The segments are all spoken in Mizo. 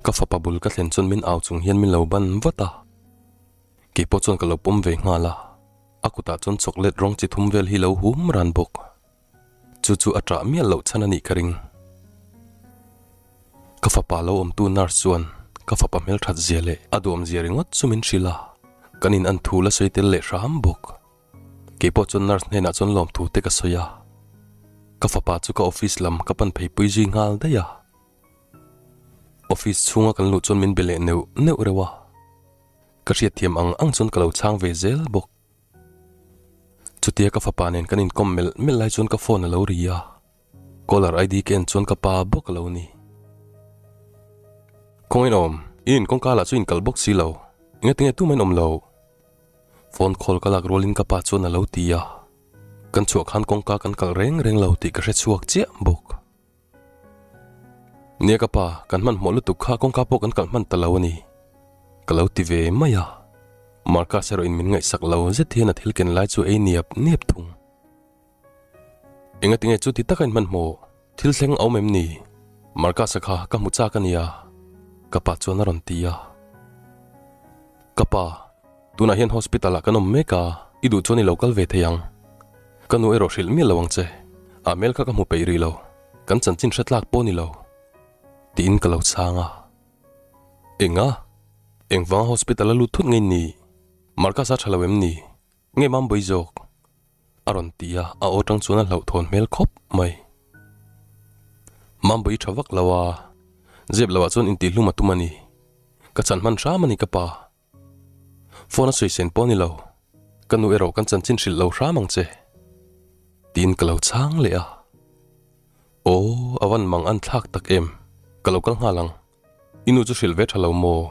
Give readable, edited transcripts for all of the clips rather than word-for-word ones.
Ka fapa bul ka thlen chuan min au chung hian min lo ban vat a, keipawh chuan ka lo pawm ve nghal a, a kutah chuan chocolate rawng chi thum vel hi lo hum ran bawk. Chu chu a ṭah miah loh chhan a nih ka ring. Ka fapa lo awmtu nurse chuan ka fapa hmelṭhat zia leh a duam zia ringawt chu min hrilh a, kan in an thu la sawi tel leh hram bawk. Keipawh chuan nurse hnenah chuan lawmthu te ka sawi a, ka fapa chu ka office lam ka pan phei pui zui nghal daih a. Office chhunga kan luh chuan min be leh neuh neuh reuh a, ka hriatthiam ang ang chuan ka lo chhang ve zel bawk. Chutia ka fapa nen kan inkawm melh melh lai chuan ka phone a lo ri a, caller ID ka en chuan ka pa bawk a lo ni. Kawngin awm, i in kawngka lah chu in kal bawk si lo, engatinge tumah in awm lo? Phone call ka lak rualin ka pa chuan a lo ti a, kan chhuah khan kawngka kan kalh reng reng lo tih ka hre chhuak chiah bawk. Nia ka pa, kan hmanhmawh lutuk kha kawngka pawh kan kalh hman ta lo a ni. Ka lo ti ve mai a. Marcus erawh in min ngaihsak lo zet hian a thil ken lai chu ei niap niap thung. Engatinge chu ti taka in hmanhmawh? Thil thleng a awm em ni? Marcus-a kha ka hmu chak a nia. Ka pa chuan a rawn ti a. Ka pa, tunah hian hospital ah kan awm mek a, i duh chuan i lo kal ve thei ang. Ka nu erawh hrilh miah lo ang che. A hmel kha ka hmu peih rih lo, kan chanchin hre tlak pawh ni lo. Tiin ka lo chhang a. Enga? Engvanga hospital a lut thut ngei ni? Marcus a tha lo em ni? Nge Mambawii zawk? A rawn ti a, a aw tang chuan a hlauhthawn hmel khawp mai. Mambawii tha vak lo a, zep loah chuan intihhlum a tum a ni. Ka chhan hman hram a ni ka pa. Phone a sawi sen pawh a ni lo, ka nu erawh kan chanchin hrilh lo hram ang che. Tiin ka lo chhang leh a. Aw, a van mang an thlak tak em, ka lo kal nghal ang. I nu chu hrilh ve tha lo maw?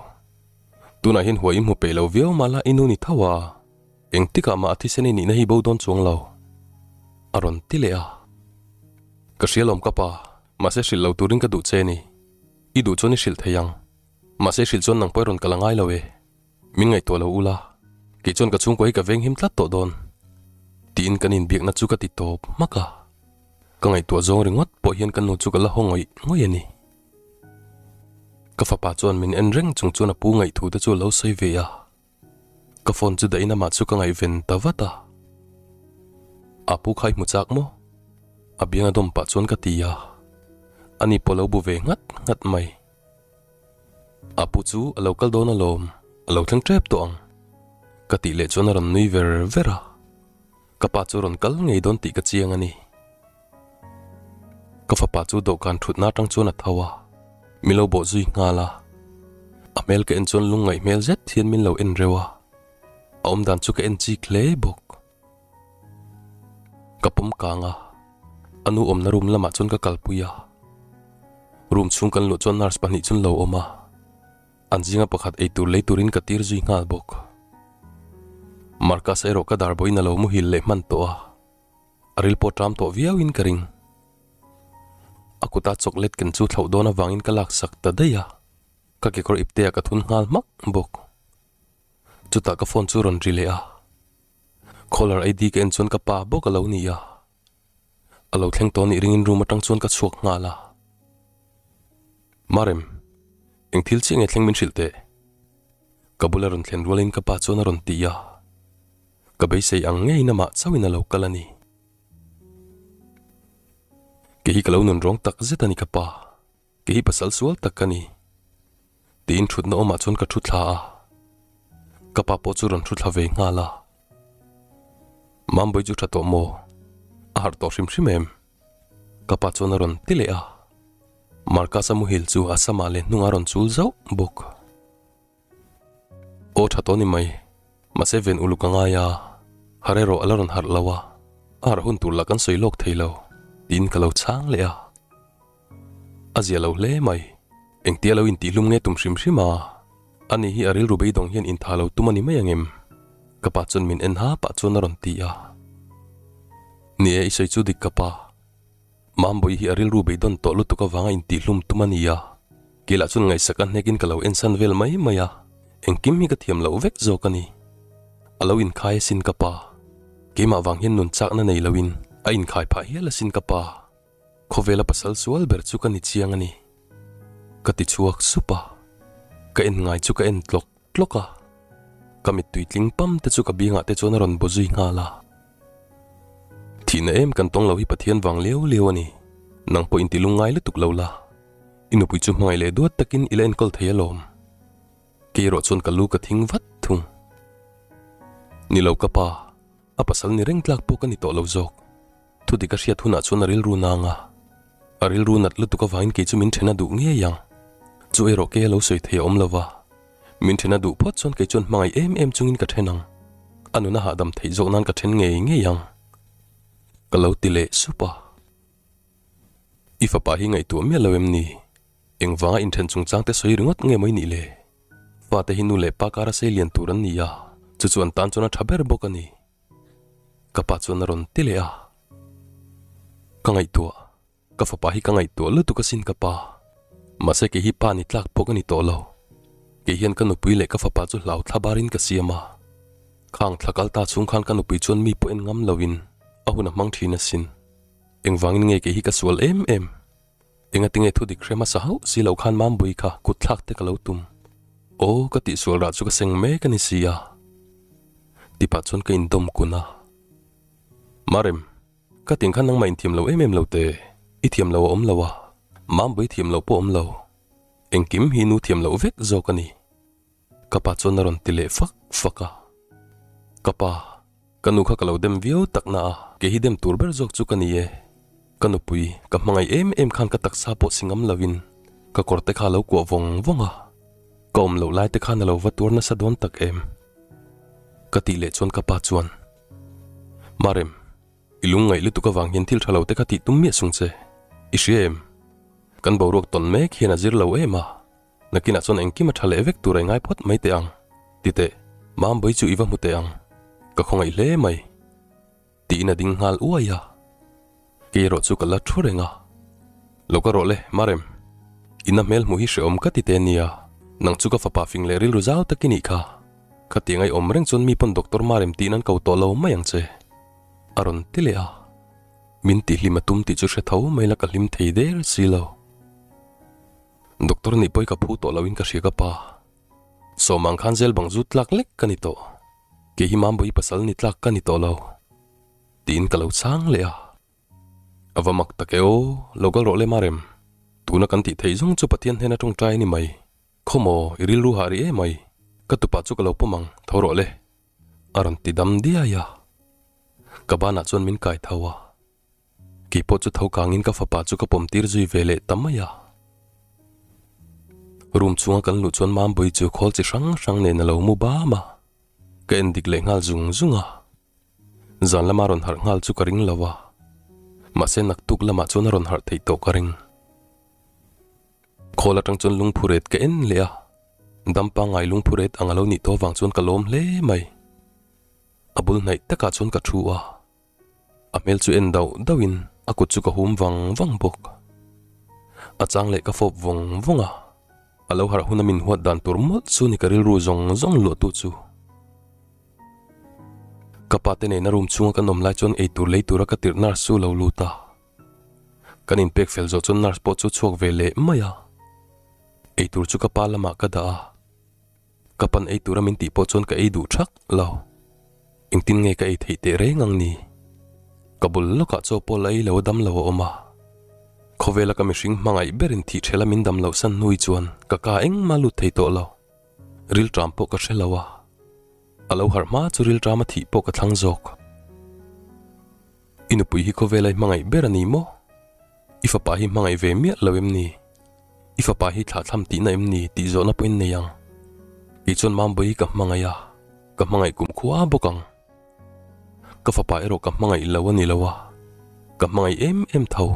Tunah hian huai i hmu peih lo viau mah la i nu ni tho a, engtikah mah a thisen i nihna hi bo dawn chuang lo. A rawn ti leh a. Ka hria lawm ka pa, mahse hrilh lo turin ka duh che ni. I duh chuan i hrilh thei ang. Mahse hrilh chuan nang pawh i rawn kal a ngai lo e. Min ngaihtuah lo ula, kei chuan ka chhungkua hi ka veng him tlat tawh dawn. Tiin kan inbiakna chu ka ti tawp hmak a. Ka ngaihtuah zawng ringawt pawh hian ka nu chu ka la haw ngawih ngawih a ni. Ka fapa chuan min en reng chung chuan a pu ngaihthu te chu a lo sawi ve a. Ka phone chu dahin amah chu ka ngaihven ta vat a. A pu kha i hmu chak maw? A biang a dawm pah chuan ka ti a. Ani pawh lo bu ve nghat nghat mai. A pu chu a lo kal dawn alawm, a lo thleng tep tawh ang. Ka tih leh chuan a rawn nui ver ver a. Ka pa chu rawn kal ngei dawn tih ka chiang a ni. Ka fapa chu dawhkan thutna atang chuan a tho a, min lo bawh zui nghal a. A hmel ka en chuan lungngaih hmel zet hian min lo en reuh a, a awmdan chu ka en chik hle bawk. Ka pawm kang a, a nu awmna room lamah chuan ka kalpui a. Room chhung kan luh chuan nurse pahnih chu an lo awm a, an zinga pakhat eitur lei turin ka tir zui nghal bawk. Marcus erawh ka dar bawhin a lo muhil leh hman tawh a. A ril pawh ṭam tawh viauin ka ring. A kuta chocolate ken chu thlauh dawn avangin ka laksak ta daih a, ka kekawr ipteah ka thun nghal hmak bawk. Chutah ka phone chu rawn ri leh a, caller ID ka en chuan ka pa bawk a lo ni a. A lo thleng tawh nih ringin room atang chuan ka chhuak nghal a. Marem, eng thil chiah nge thleng min hrilh teh? Ka bula rawn thlen rualin ka pa chuan a rawn ti a. Ka beisei ang ngeiin amah chauhin a lo kal a ni. Kei hi ka lo nun rawng tak zet a ni ka pa, kei hi pasal sual tak ka ni. Tiin thutna awmah chuan ka thu thla a, ka pa pawh chu rawn thu thla ve nghal a. Mambawi chu tha tawh maw? A harh tawh hrim hrim em? Ka pa chuan a rawn ti leh a. Marcus-a muhil chu a samah leh hnungah a rawn chul zauh bawk. Aw tha tawh ni mai, mahse ven uluk a ngai a, har erawh a la rawn harh lo a, a harh hun tur lah kan sawi lawk thei lo, tiin ka lo chhang leh a. A zia lo hle mai, engtia lo intihlum nge tum hrim hrim a, ani hi a rilru beidawng hian intha lo tum a ni mai angem? Ka pa chuan min en ha pah chuan a rawn ti a. Ni e, i sawi chu dik ka pa. Mambawi hi a rilru beidawn tawh lutuk avanga intihlum tum a ni a, keilah chuan ngaihsak a hnekin ka lo ensan vel mai mai a, engkim hi ka thiam loh vek zawk a ni. A lo inkhai asin ka pa. Keimah vang hian nun chakna nei loin a inkhai phah hial asin ka pa. Khawvela pasal sual ber chu ka ni chiang a ni. Ka ti chhuak sup a. Ka en ngai chu ka en tlawk tlawk a, ka mittui tling pam te chu ka biangah te chuan a rawn baw zui nghal a. Thihna em kan tawng lo hi Pathian vang liau liau a ni. Nang pawh inti lungngai lutuk lo la, i nupui chu hmangaih leh duat takin i la enkawl thei alawm. Kei erawh chuan ka lu ka thing vat thung. Ni lo ka pa, a pasal ni reng tlak pawh ka ni tawh lo zawk. Thudik a hriat hunah chuan a rilru nang a, a rilru nat lutuk avangin kei chu min then a duh ngei ang. Chu erawh kei a lo sawi thei a awm lo va, min then a duh phawt chuan kei chuan hmangaih em em chungin ka then ang. A nun a hahdam theih zawk nan ka then ngei ngei ang. Ka lo ti leh sup a. I fapa hi ngaihtuah miah lo em ni? Engvanga inthen chungchang te sawi ringawt nge maw i nih le? Fate hi nu leh pa kara sei lian tur an ni a, chu chu an tan chuan a tha ber bawk a ni. Ka pa chuan a rawn ti leh a. Ka ngaihtuah, ka fapa hi ka ngaihtuah lutuk asin ka pa. Mahse kei hi pa ni tlak pawh ka ni tawh lo. Kei hian ka nupui leh ka fapa chu hlau thla barin ka siam a. Khang thla kal ta chhung khan ka nupui chuan mi pawh en ngam loin a hun a hmang thin asin. Engvangin nge kei hi ka sual em em? Engatinge thu dik hre hmasa hauh si lo khan Mambui kha kut thlak te ka lo tum. Aw ka tihsual rah chu ka seng mek a ni si a. Tipah chuan ka indawm kun a. Marem, ka ting khan nangmah inthiam lo em em lo te, i thiam lo a awm lo a, Mambui thiam lo pawh awm lo. Engkim hi nu thiam loh vek zawk a ni. Ka pa chuan a rawn ti leh fak fak a. Ka pa, ka nu kha ka lo dem viau tak na a, kei hi dem tur ber zawk chu ka ni e. Ka nupui, ka hmangaih em em khan ka taksa pawh si ngam lovin ka kawr te kha a lo kuah vawng vawng a. Ka awm loh lai te khan a lo va tuar nasa dawn tak em? Ka tih leh chuan ka pa chuan, Marem, i lungngaih lutuk avang hian thil tha lo te kha tih tum miah sung che. I hria em? Kan boruak tawn mek hian a zir lo em a. Nakinah chuan engkim a tha leh vek tur a ingai phawt mai teh ang. Ti teh, Mambawi chu i va hmu teh ang. Ka khawngaih hle mai. Tiin a ding nghal uai a. Kei erawh chu ka la thu reng a. Lo ka rawh le, Marem. Ina hmel hmuh hi hrehawm ka ti teh nia. Nang chu ka fapa fing leh rilru zau tak i nih kha. Khatiang ai awm reng chuan mi pawn Doctor Marem tiin an ko tawh lo mai ang che. A rawn ti leh a. Min tihhlim a tum tih chu hre tho mai la ka hlim thei der si lo. Doctor nih pawh i ka phu tawh loin ka hria ka pa. Sawmang khan zel bang zu tlak lek ka ni tawh. Kei hi Mambawi pasal ni tlak ka ni tawh lo. Tiin ka lo chhang leh a. A va mak tak e aw, lo kal rawh le Marem. Tuna kan tih theih zawng chu Pathian hnena tawngtai a ni mai. Khawmaw, i rilru hah rih emai. Ka tupa chu ka lo pawm ang, tho rawh le. A rawn ti dam diai a. Ka banah chuan min kai tho a. Kei pawh chu tho kangin ka fapa chu ka pawm tir zui ve leh ta mai a. Room chhunga kan luh chuan Mambawi chu khawl chi hrang hrang nen a lo mu bam a, ka en dik leh nghal zung zung a. Zan lama rawn harh nghal chu ka ring lo a, mahse naktuk lamah chuan a rawn harh theih tawh ka ring. Khawl atang chuan lungphuret ka en leh a, dam pangngai lungphuret ang a lo nih tawh avang chuan ka lawm hle mai. A bul hnaih takah chuan ka thu a. A hmel chu en dauh dauhin a kut chu ka hum vang vang bawk. A chang leh ka fawp vawng vawng a, a lo harh huna min huat dan tur mawlh chu ni ka rilru zawng zawng luahtu chu. Ka pa te nena room chhunga kan awm lai chuan eitur lei tura ka tirh nurse chu a lo lut a. Kan inpek fel zawh chuan nurse pawh chu a chhuak ve leh mai a. Eitur chu ka pa lamah ka dah a. Ka pan ei tura min tih pawh chuan ka ei duh thak lo. Engtin nge ka ei theih teh reng ang ni? Ka bul lawkah chaw pawh la ei lo a dam lo a awm a. Khawvela ka mihring hmangaih berin thih ṭhela min dam loh san hnui chuan ka ka engmah lut thei tawh lo. Rilṭam pawh ka hre lo a. A lo harh hma chu rilṭama thih pawh ka thlang zawk. I nupui hi khawvela i hmangaih ber a ni maw? I fapa hi hmangaih ve miah lo em ni? I fapa hi thlahthlam tihna em ni tih zawhna pawhin nei ang. Kei chuan Mambawi hi ka hmangaih a, ka hmangaih kum khua bawk ang. Ka fapa erawh ka hmangaih lo a ni lo a, ka hmangaih em em tho.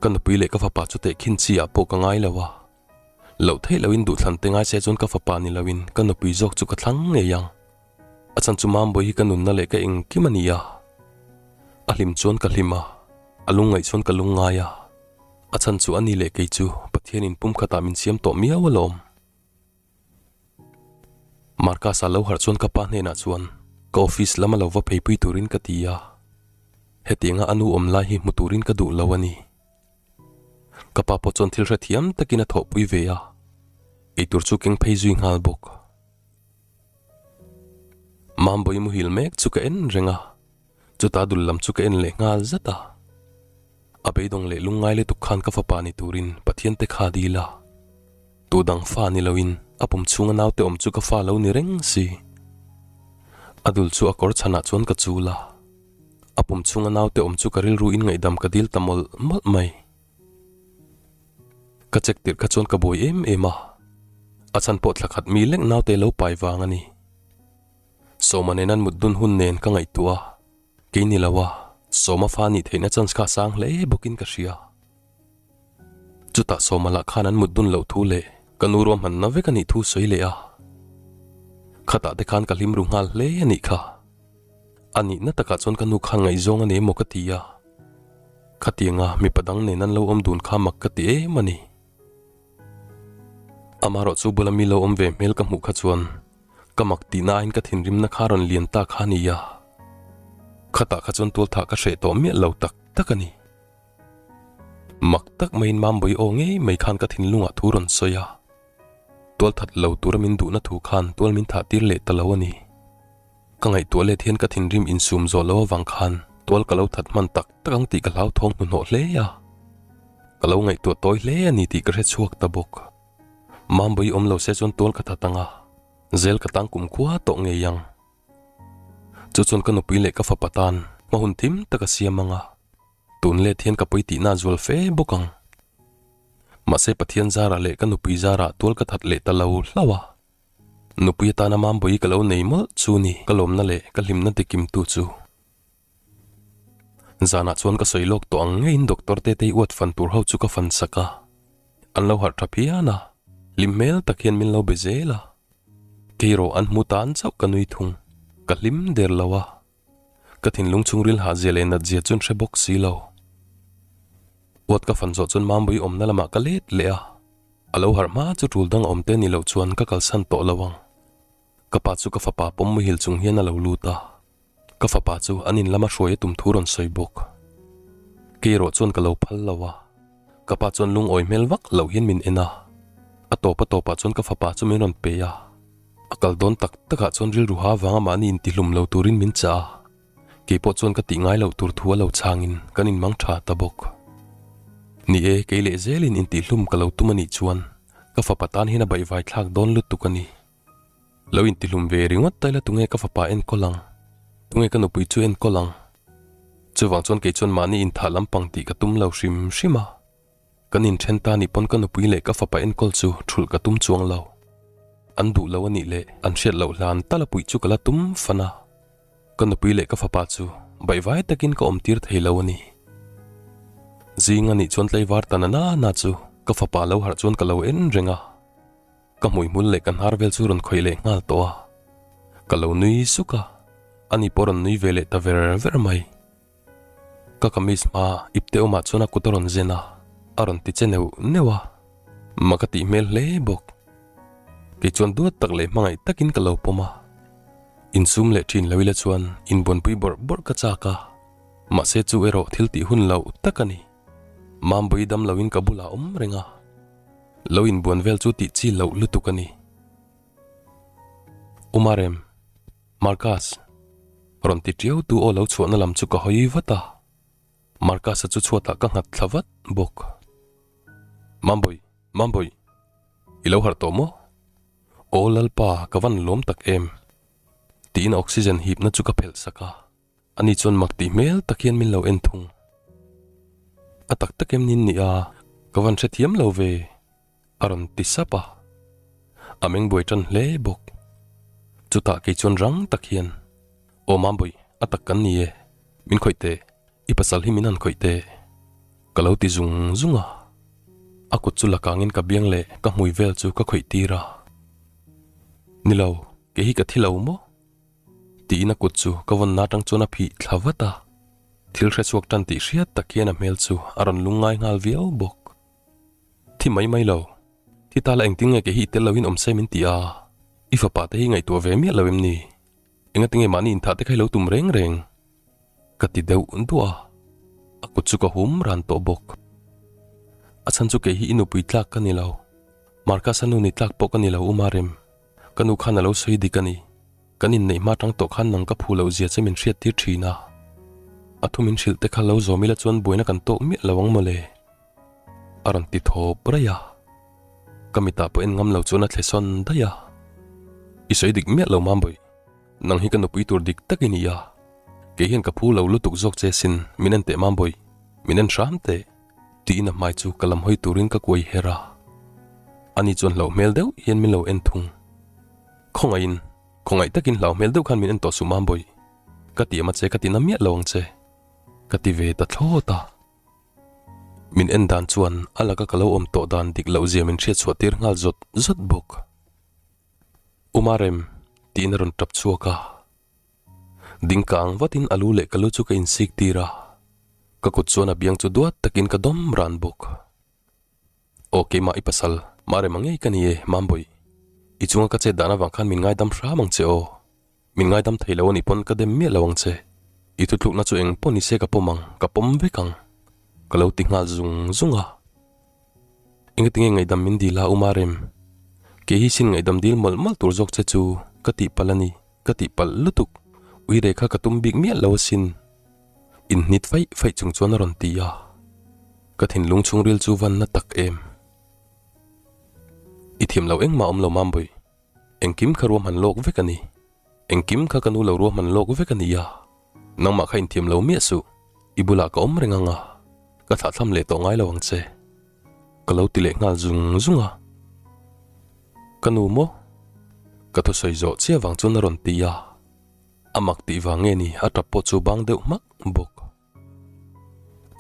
Ka nupui leh ka fapa chu tehkhin chi ah pawh ka ngai lo a. Loh theih loin duhthlan te ngai se chuan ka fapa ni loin ka nupui zawk chu ka thlang ngei ang. A chhan chu Mambawi hi ka nunna leh ka engkim a ni a. A hlim chuan ka hlim a, a lungngaih chuan ka lungngai a. A chhan chu a ni leh kei chu Pathianin pumkhatah min siam tawh miau alawm. Marcus-a lo harh chuan ka pa hnenah chuan ka office lama lo va pheipui turin ka ti a. Hetianga a nu awm lai hi hmu turin ka duh lo a ni. Ka pa pawh chuan thil hrethiam takin a thawhpui ve a. Eitur chu keng phei zui nghal bawk. Mambawi muhil mek chu ka en reng a, chutah dul lam chu ka en leh nghal zat a. A beidawng leh lungngai lutuk khan ka fapa ni turin Pathian te kha dil a. Tu dang fa ni loin a pum chhunga naute awm chu ka fa lo ni reng si. A dul chu a kawr chhanah chuan ka chul a. A pum chhunga naute awm chu ka rilru in ngaihdam ka dil ta mawlh mawlh mai. Ka check tirh kha chuan ka buai em em a, a chhan pawh thla khat mi lek naute lo pai vang a ni. Sawma nen an mut dun hun nen ka ngaihtuah a, kei ni lo a, Sawma fa nih theihna chance kha a sang hle bawkin ka hria. Chutah Sawma lah khan an mut dun loh thu leh ka nu ruahmanna vek a nih thu sawi leh a. Khatah te khan ka hlim ru nghal hle a nih kha. A nihna takah chuan ka nu khan ngaihzawng a nei emaw ka ti a. Khatianga mipa dang nen an lo awm dun kha mak ka ti em a ni. Amaherawh chu bula mi lo awm ve hmel ka hmuh kha chuan ka mak tihna aiin ka thinrimna kha rawn lian ta kha a ni a. Khatah kha chuan tualthah ka hreh tawh miah lo tak tak a ni. Mak tak maiin Mambawi aw ngei mai khan ka thinlungah thu rawn sawi a. Tualthat lo tura min duhna thu khan tual min thah tir leh ta lo a ni. Ka ngaihtuah let hian ka thinrim insum zawh lo avang khan tual ka lo that hman tak tak ang tih ka hlauthawng hnuhnawh hle a. Ka lo ngaihtuah tawi hle a ni tih ka hre chhuak ta bawk. Mambawi awm lo se chuan tual ka that ang a, zel ka tang kumkhua tawh ngei ang. Chu chuan ka nupui leh ka fapa tan hma hun thim tak a siam ang a, tun let hian ka pawi tihna a zual fe bawk ang. Mahse Pathian zarah leh ka nupui zarah tual ka that leh ta lo hlauh a. Nupui atana Mambawi ka lo nei mawlh chu ni ka lawmna leh ka hlimna tikimtu chu. Zanah chuan ka sawi lawk tawh ang ngeiin Doctor Tetei uat fan tur ho chu ka fan sak a. An lo harh tha phian a, hlim hmel tak hian min lo be zel a. Kei rawh an hmu tan chauh ka nui thung, ka hlim der lo a. Ka thinlung chhungril hah zia leh nat zia chuan hre bawk si lo. Uat ka fan zawh chuan Mambawi awmna lamah ka let leh a, a lo harh hma chu tul dang awm te ni loh chuan ka kalsan tawh lo ang. Ka pa chu ka fapa pawm muhil chung hian a lo lut a, ka fapa chu an in lama hruai a tum thu rawn sawi bawk. Kei erawh chuan ka lo phal lo a, ka pa chuan lungawi hmel vak loh hian min en a, a tawp a tawpah chuan ka fapa chu min rawn pe a. A kal dawn tak takah chuan rilru ha avanga mahni intihlum lo turin min chah a, kei pawh chuan ka tih ngai loh tur thu a lo chhangin kan inmang tha ta bawk. Ni e, kei leh zelin intihlum ka lo tum a nih chuan ka fapa tan hian a baihvai thlak dawn lutuk a ni. Lo intihlum ve ringawt ta ila tunge ka fapa enkawl ang? Tunge ka nupui chu enkawl ang? Chuvang chuan kei chuan mahni inthah lampang tih ka tum lo hrim hrim a. Kan inthen ta nih pawn ka nupui leh ka fapa enkawl chu thulh ka tum chuang lo. An duh lo a nih leh an hriat loh hlan tal a puih chu ka la tum fan a. Ka nupui leh ka fapa chu baihvai takin ka awm tir thei lo a ni. Zing a nih chuan tlaivar ta na na na chu ka fapa lo harh chuan ka lo en reng a. Ka hmuihmul leh ka hnar vel chu rawn khawih leh nghal tawh a. Ka lo nui suk a, ani pawh rawn nui ve leh ta ver ver mai. Ka kamis hma ipte awmah chuan a kut a rawn zen a, a rawn ti che neuh neuh a, mak a tih hmel hle bawk. Kei chuan duat tak leh hmangaih takin ka lo pawm a, insum leh thin lo ila chuan inbuanpui bawrh bawrh ka chak a, mahse chu erawh thil tih hun loh tak a ni. Mambawi dam loin ka bulah awm reng a, lo inbuan vel chu tih chi loh lutuk a ni. Umarem. Marcus, rawn ti tiau tu aw lo chhuahna lam chu ka hawi vat a, Marcus-a chu chhuatah ka nghat thla vat bawk. Mambawi, Mambawi, i lo harh tawh maw? Aw Lalpa, ka van lawm tak em? Tiin oxygen hipna chu ka phelh sak a, ani chuan mak tih hmel tak hian min lo en thung. A tak tak em nin nia, ka van hrethiam lo ve. A rawn ti sap a, a meng buai tan hle bawk. Chutah kei chuan rang tak hian, Aw Mambawi, a tak kan ni e, min khawih teh, i pasal hi min han khawih teh, ka lo ti zung zung a. A kut chu la kangin ka biang leh ka hmui vel chu ka khawih tir a. Ni lo, kei hi ka thi lo maw? Tiin a kut chu ka vawn atang chuan a phih thla vat a. Thil hrechhuak tan tih hriat tak hian a hmel chu a rawn lungngai nghal viau bawk. Thi mai mai lo. Thi ta la engtin nge kei hi i tel loin awm se min ti a, i fapa te hi ngaihtuah ve miah lo em ni? Engati nge mahni inthah te kha i lo tum reng reng? Ka ti deuh duah a, a kut chu ka hum ran tawh bawk. A chhan chu kei hi i nupui tlak ka ni lo. Marcus-a nu ni tlak pawh ka ni lo U Marem, ka nu khan a lo sawi dik a ni. Kan inneih hma tang tawh khan nang ka phu loh zia che min hriat tir thin a. A thu min hrilh te kha lo zawm ila chuan buaina kan tawk miah lo ang mawle. A rawn ti thawp raih a. Ka mitah pawh en ngam lo chuan a thle sawn daih a. I sawi dik miah lo Mambawi, nang hi ka nupui tur dik tak i ni a. Kei hian ka phu lo lutuk zawk che sin, min en teh Mambawi, min en hram teh. Tiin a hmai chu ka lam hawi turin ka kuai her a. Ani chuan hlauh hmel deuh hian min lo en thung. Khawngaihin, khawngaih takin hlau hmel deuh khan min en tawh suh Mambawi. Ka ti em a che, ka ti na miah lo ang che. Ka ti ve ta thlawt a. Min en dan chuan a laka ka lo awm tawh dan dik loh zia min hriat chhuah tir nghal zawt zawt bawk. U Marem, tiin a rawn tap chhuak a. Ding kang vatin a lu leh ka lu chu ka insik tir a. Ka kut chuan a biang chu duat takin ka dawm ran bawk. Aw keimah i pasal, Marema ngei ka ni e, Mambawi. I chunga ka chet dan avang khan min ngaidam hram ang che aw. Min ngaidam thei lo anih pawn ka dem miah lo ang che. I thutlukna chu eng pawh ni se ka pawm ang, ka pawm vek ang. Ka lo ti nghal zung zung a. Engatinge ngaihdam min dil a, U Marem? Kei hi sin ngaihdam dil mawlh mawlh tur zawk che chu ka tihpalh a ni, ka tihpalh lutuk. Uire kha ka tum bik miah lo asin. Inhnit faih faih chung chuan a rawn ti a, ka thinlung chhungril chu van na tak em. I thiam lo engmah awm lo Mambawi, engkim kha ruahman lawk vek a ni. Engkim kha ka nu lo ruahman lawk vek a ni a, nangmah kha inthiam lo miah suh, i bulah ka awm reng ang a, ka thlahthlam leh tawh ngai lo ang che. Ka lo ti leh nghal zung zung a. Ka nu maw? Ka thusawi zawh chiah vang chuan a rawn ti a. A mak tih vang nge ni a tap pawh chu bang deuh hmak bawk.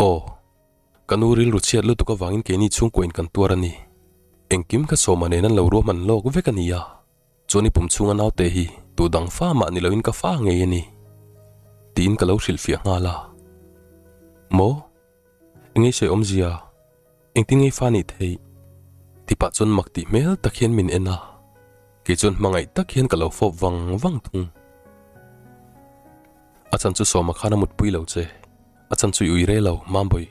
Aw, ka nu rilru chhiat lutuk avangin keini chhungkuain kan tuar a ni. Engkim kha Sawma nen an lo ruahman lawk vek a ni a, chuan i pum chhunga naute hi tu dang fa mah ni loin ka fa ngei a ni. Tiin ka lo hrilhfiah nghal a. Maw? Engei sawi awmzia? Engtin ngei fa nih theih? Ti pah chuan mak tih hmel tak hian min en a, kei chuan hmangaih tak hian ka lo fawp vang vang thung. A chan chu Sawma khan a mutpui lo che, a chan chu i ui re lo, Mambawi.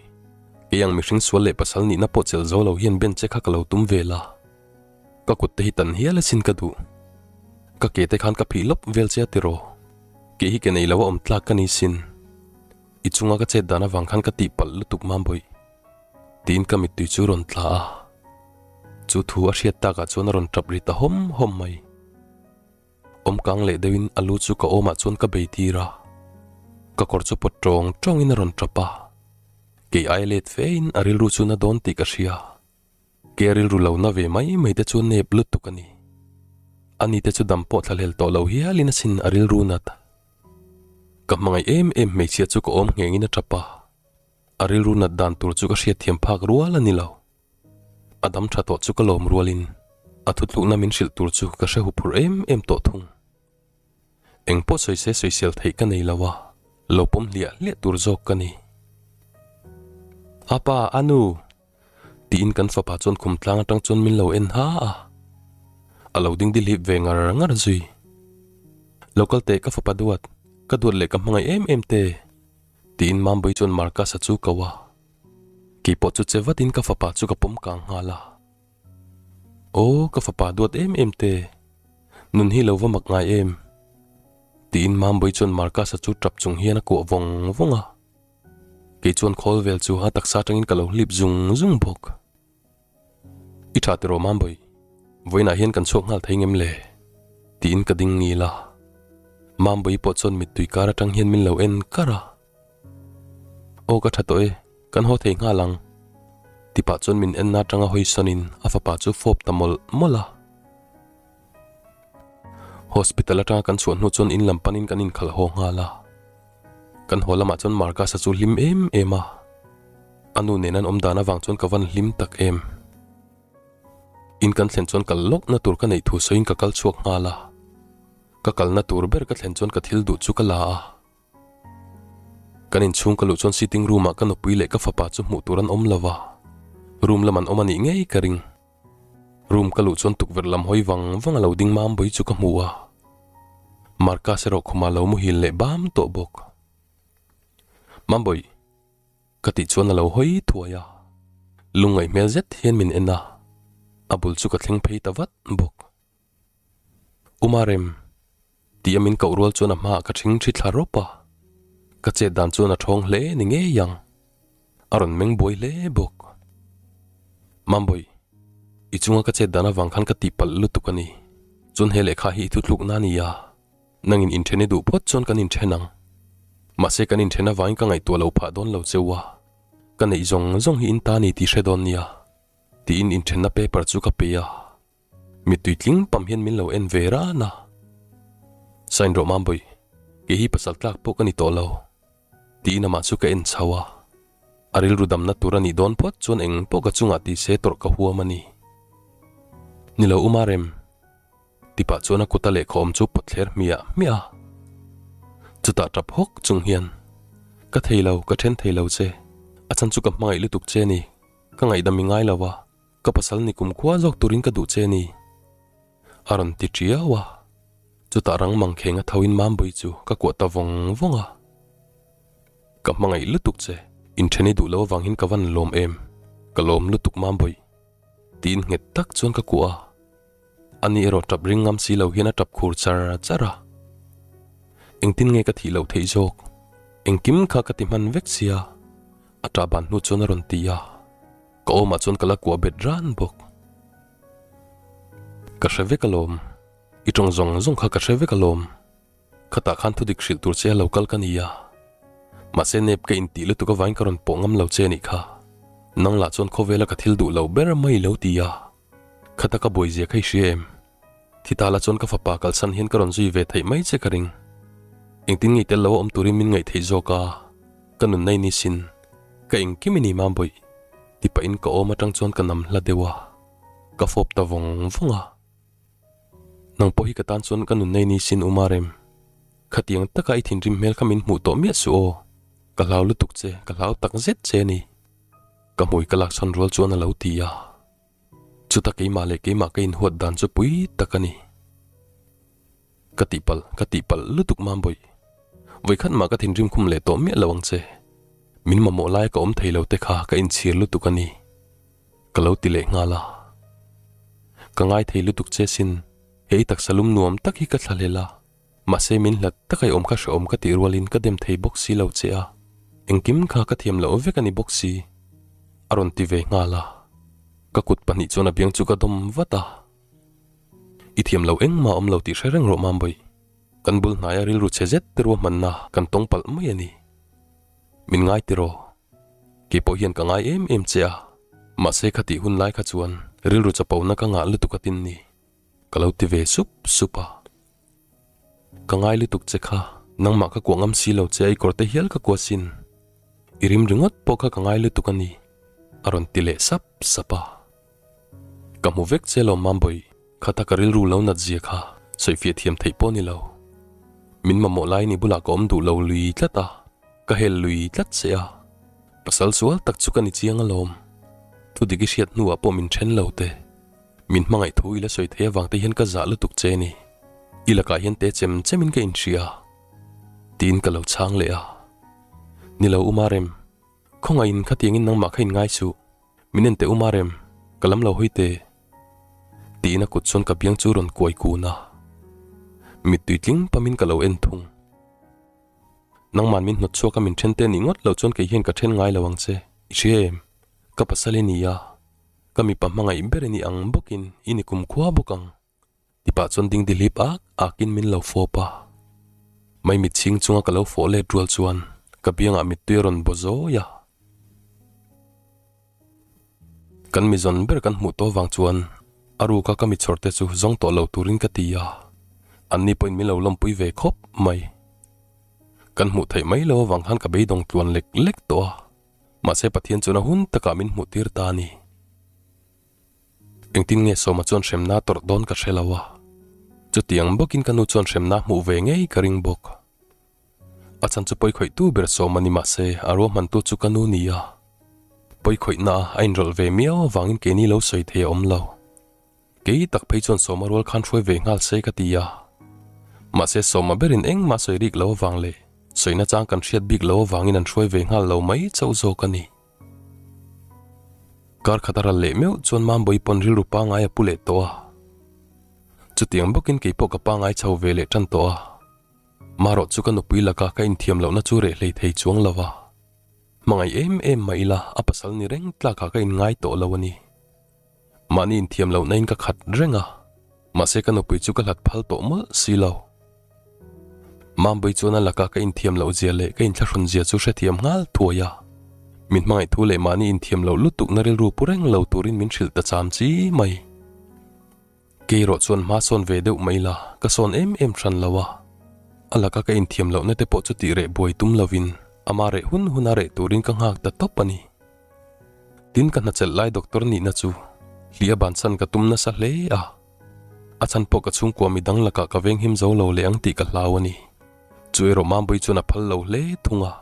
Kei ang mihring sual leh pasal nihna pawh chelh zo lo hian ben che kha ka lo tum vel a, ka kut te hi tan hial asin ka duh. Ka ke te khan ka phih lawp vel che a tiraw? Kei hi ke nei lo a awm tlak ka ni sin. I chunga ka chet dan avang khan ka tihpalh lutuk Mambawi. Tiin ka mittui chu rawn tla a, chu thu a hriat takah chuan a rawn tap ri ta hawm hawm mai. Awm kang leh deuhin a lu chu ka awmah chuan ka bei tir a, ka kawr chu pawt tawng tawngin a rawn tap a, kei aia let fein a rilru chu na dawn tih ka hria. Ke rilru lo na ve mai mai te chu nep lutuk a ni. Ani te chu dam pawh thlahlel tawh lo hialin asin a rilru nat. Ka hmangaih em em hmeichhia chu ka awm nghengin a tap a. A rilru nat dan tur chu ka hriatthiam phak rual a ni lo. A dam tha tawh chu ka lawm rualin a thutlukna min hrilh tur chu ka hre huphurh em em tawh thung. Eng pawh sawi se sawisel theih ka nei lo a, lo pawm hliah hliah tur zawk ka ni. A pa, a nu! Tiin kan fapa chuan khum tlang atang chuan min lo en ha a. A lo ding dihlip ve ngar ngar zui. Lo kal teh ka fapa duat, ka duat leh ka hmangaih em em te. Tiin Mambawi chuan Marcus-a chu ko a. Keipawh chu che vatin ka fapa chu ka pawm kang nghal a. Aw, ka fapa duat em em te, nun hi lo va mak ngai em? Tiin Mambawi chuan Marcus-a chu tap chung hian a kuah vawng vawng a. Kei chuan khawl vel chu a taksa atangin ka lo hlip zung zung bawk. I tha tiraw Mambawi, vawiinah hian kan chhuak nghal thei ngem le? Tiin ka ding ngil a. Mambawi pawh chuan mittui kar atang hian min lo en kar a. Aw ka tha tawh e, kan haw thei nghal ang. Ti pah chuan min enna atanga hawi sawnin a fapa chu fawp ta mawlh mawlh a. Hospital atanga kan chhuah hnu chuan in lam panin kan inkhalh haw nghal a. Kan haw lamah chuan Marcus-a chu hlim em em a. A nu nen an awm dan avang chuan ka van hlim tak em. In kan thlen chuan kal lawkna tur ka neih thu sawiin ka kal chhuak nghal a. Ka kalna tur ber ka thlen chuan ka thil duh chu ka la a. Kan inchhung ka luh chuan sitting room ah ka nupui leh ka fapa chu hmuh tur an awm lo va. Room lam an awm a nih ngei ka ring. Room ka luh chuan tukverh lam hawi vang vang a lo ding mam bawi chu ka hmu a. Marcus erawh khumah lo muhil leh bam tawh bawk. Mambawi, ka tih chuan a lo hawi thuai a. Lungngaih hmel zet hian min en a. A bul chu ka thleng phei ta vat bawk. Umarem, tih a min koh rual chuan a hmaah ka ṭhing ṭhi thla rawp a. Ka chet dan chuan a ṭhawng hle ni ngei ang. A rawn meng buai hle bawk. Mambawi, i chunga ka chet dan avang khan ka tihpalh lutuk a ni. Chuan he lehkha hi i thutlukna a ni a. Nangin inṭhen i duh phawt chuan kan inṭhen ang. Mahse kan inṭhen avangin ka ngaihtuah lo phah dawn lo cheu a. Ka neih zawng zawng hi in ta ni tih hre dawn nia. Tiin inṭhenna paper chu ka pe a. Mittui tling pam hian min lo en ve ran a. Sign rawh Mambawi, kei hi pasal tlak pawh ka ni tawh lo. Tiin amah chu ka en chho a. A rilru damna tur a nih dawn phawt chuan eng pawh ka chungah ti se tawrh ka huam a ni. Ni lo Uma Rem. Tipah chuan a kuta lehkha awm chu pawt thler hmiah hmiah a. Chutah tap hawk chung hian, Ka thei lo, ka then thei lo che. A chhan chu ka hmangaih lutuk che ni. Ka ngaihdam i ngai lo a, ka pasal ni kumkhua zawk turin ka duh che ni. A rawn ti tiau a. Chutah rang mangkheng a thoin Mambui chu ka kuah ta vawng vawng a. Ka hmangaih lutuk che, inthen i duh lo avangin ka van lawm em? Ka lawm lutuk Mambui. Tiin nghet tak chuan ka kuah a. Ani erawh tap ring ngam si lo hian a tap khur char char a. Engtin nge ka thih loh theih zawk? Engkim kha ka ti hman vek sia, a tah ban hnu chuan a rawn ti a. Ka awmah chuan ka la kuah bet ran bawk. Ka hre vek alawm. I tawng zawng zawng kha ka hre vek alawm. Khatah khan thudik hrilh tur che a lo kal ka ni a. Mahse nep ka intih lutuk avangin ka rawn pawh ngam lo che anih kha. Nang lah chuan khawvela ka thil duh lo ber mai lo ti a. Khata ka buai zia kha i hria em? Thi ta la chuan ka fapa kalsan hian ka rawn zui ve theih mai che ka ring. Engtin ngei tel lo a awm turin min ngaih theih zawk a, ka nun nei ni sin. Ka engkim i ni Mambawih? Ti pahin ka awm atang chuan ka nam hla deuh a, ka fawp ta vawng vawng a. Nang pawh hi ka tan chuan ka nun nei ni sin u Marem. Khatiang taka i thinrim hmel kha min hmuh tawh miah suh aw. Ka hlau lutuk che, ka hlau tak zet che a ni. Ka hmui ka lak chhawn rual chuan a lo ti a. Chuta keimah leh keimah ka inhuat dan chu pui tak a ni. Ka tihpalh, ka tihpalh lutuk Mambawih. Vawikhat mah ka thinrim khum leh tawh miah lo ang che. Min mamawh laia ka awm thei lo te kha ka inchhir lutuk a ni. Ka lo ti leh nghal a. Ka ngai thei lutuk che sin, he i taksa lum nuam tak hi ka thlahlel a. Mahse min hlat taka i awm kha hrehawm ka tih rualin ka dem thei bawk si lo che a, engkim kha ka thiam loh vek a ni bawk si, a rawn ti ve nghal a. Ka kut pahnih chuan a biang chu ka dawm vat a. I thiam lo engmah awm lo tih hre reng rawh Mambawih, kan bul hnaia rilru chhe zet te ruahmanna kan tawng palh mai a ni. Min ngai tiraw? Kei pawh hian ka ngai em em che a, mahse khatih hun lai kha chuan rilru chapona ka ngah lutuk a tin ni. Ka lo ti ve sup sup a. Ka ngai lutuk che kha, nangmah ka kuah ngam si lo che a i kawr te hial ka kuah sin. I rim ringawt pawh kha ka ngai lutuk a ni, a rawn ti leh sap sap a. Ka hmu vek che lawm Mambawih, khata ka rilru lo nat zia kha sawifiah thiam theih pawh ni lo. Min mamawh laiin i bulah ka awm duh lo lui tlat a, ka hel lui tlat che a. Pasal sual tak chu ka ni chiang alawm. Thudik i hriat hnuah pawh min then lo te. Min hmangaih thu i la sawi thei avang te hian ka zah lutuk che ni. I lakah hian te chem chemin ka inhria. Tiin ka lo chhang leh a. Ni lo U Marem, khawngaihin khatiangin nangmah kha inngai suh. Min en teh U Marem, ka lam lo hawi teh. Tiin a kut chuan ka biang chu rawn kuai kun a. Mittui tling pamin ka lo en thung. Nangman min hnawt chhuak a min then te nih ngawt loh chuan kei hian ka then ngai lo ang che. I hria em? Ka pasal i ni a. Ka mipa hmangaih ber i ni ang bawkin i ni kumkhua bawk ang. Tipah chuan ding dihlip ak akin min lo fawp a. Maimit chhing chunga ka lo fawh let rual chuan ka biangah mittui a rawn baw zawi a. Kan mi zawn ber kan hmuh tawh vang chuan a ruka ka mi chhawr te chu zawng tawh lo turin ka ti a, anni pawhin min lo lawmpui ve khawp mai. Kan hmuh theih mai lo avang khan ka beidawng tluan lek lek tawh a. Mahse Pathian chuan a hun takah min hmuh tir ta a ni. Engtin nge Sawma chuan hremna tawrh dawn ka hre lo a. Chutiang bawkin ka nu chuan hremna hmuh ve ngei ka ring bawk. A chhan chu pawikhawihtu ber Sawma ni mahse a ruahmantu chu ka nu ni a. Pawikhawihna a inrawlh ve miau avangin keini lo sawi thei a awm lo. Kei tak phei chuan Sawma rual khan hruai ve nghal se ka ti a. Mahse Sawma berin engmah sawi rik lo avang leh sawina chang kan hriat bik lo avangin an hruai ve nghal lo mai chauh zawk a ni. Kar khat a ral leh meuh chuan Mambawi pawn rilru pangai a pu leh tawh a. Chutiang bawkin kei pawh ka pangai chho ve leh tan tawh a. Marawh chu ka nupui laka ka inthiam lohna chu reh hlei thei chuang lo a. Hmangaih em em mah ila a pasal ni reng tlakah ka inngai tawh lo a ni. Mahni inthiam lohna in ka khat reng a, mahse ka nupui chu ka hlat phal tawh mawlh si lo. Mambawi chuan a laka ka inthiam loh zia leh ka inthlahrun zia chu hrethiam nghal thuai a. Min hmangaih thu leh mahni inthiam loh lutukna rilru pu reng lo turin min hrilh ta cham chi mai. Kei erawh chuan hma sawn ve deuh mai la, ka sawn em em hran lo a. A laka ka inthiam lohna te pawh chu tih reh buai tum lovin ama reh hun huna reh turin ka nghak ta tawp a ni. Tin ka hnachelh lai doctor nihna chu hliah bansan ka tum nasa hle a. A chhan pawh ka chhungkua midang lakah ka venghim zo lo leh ang tih ka hlau a ni. Chu erawh Mambawi chuan a phal lo hle thung a.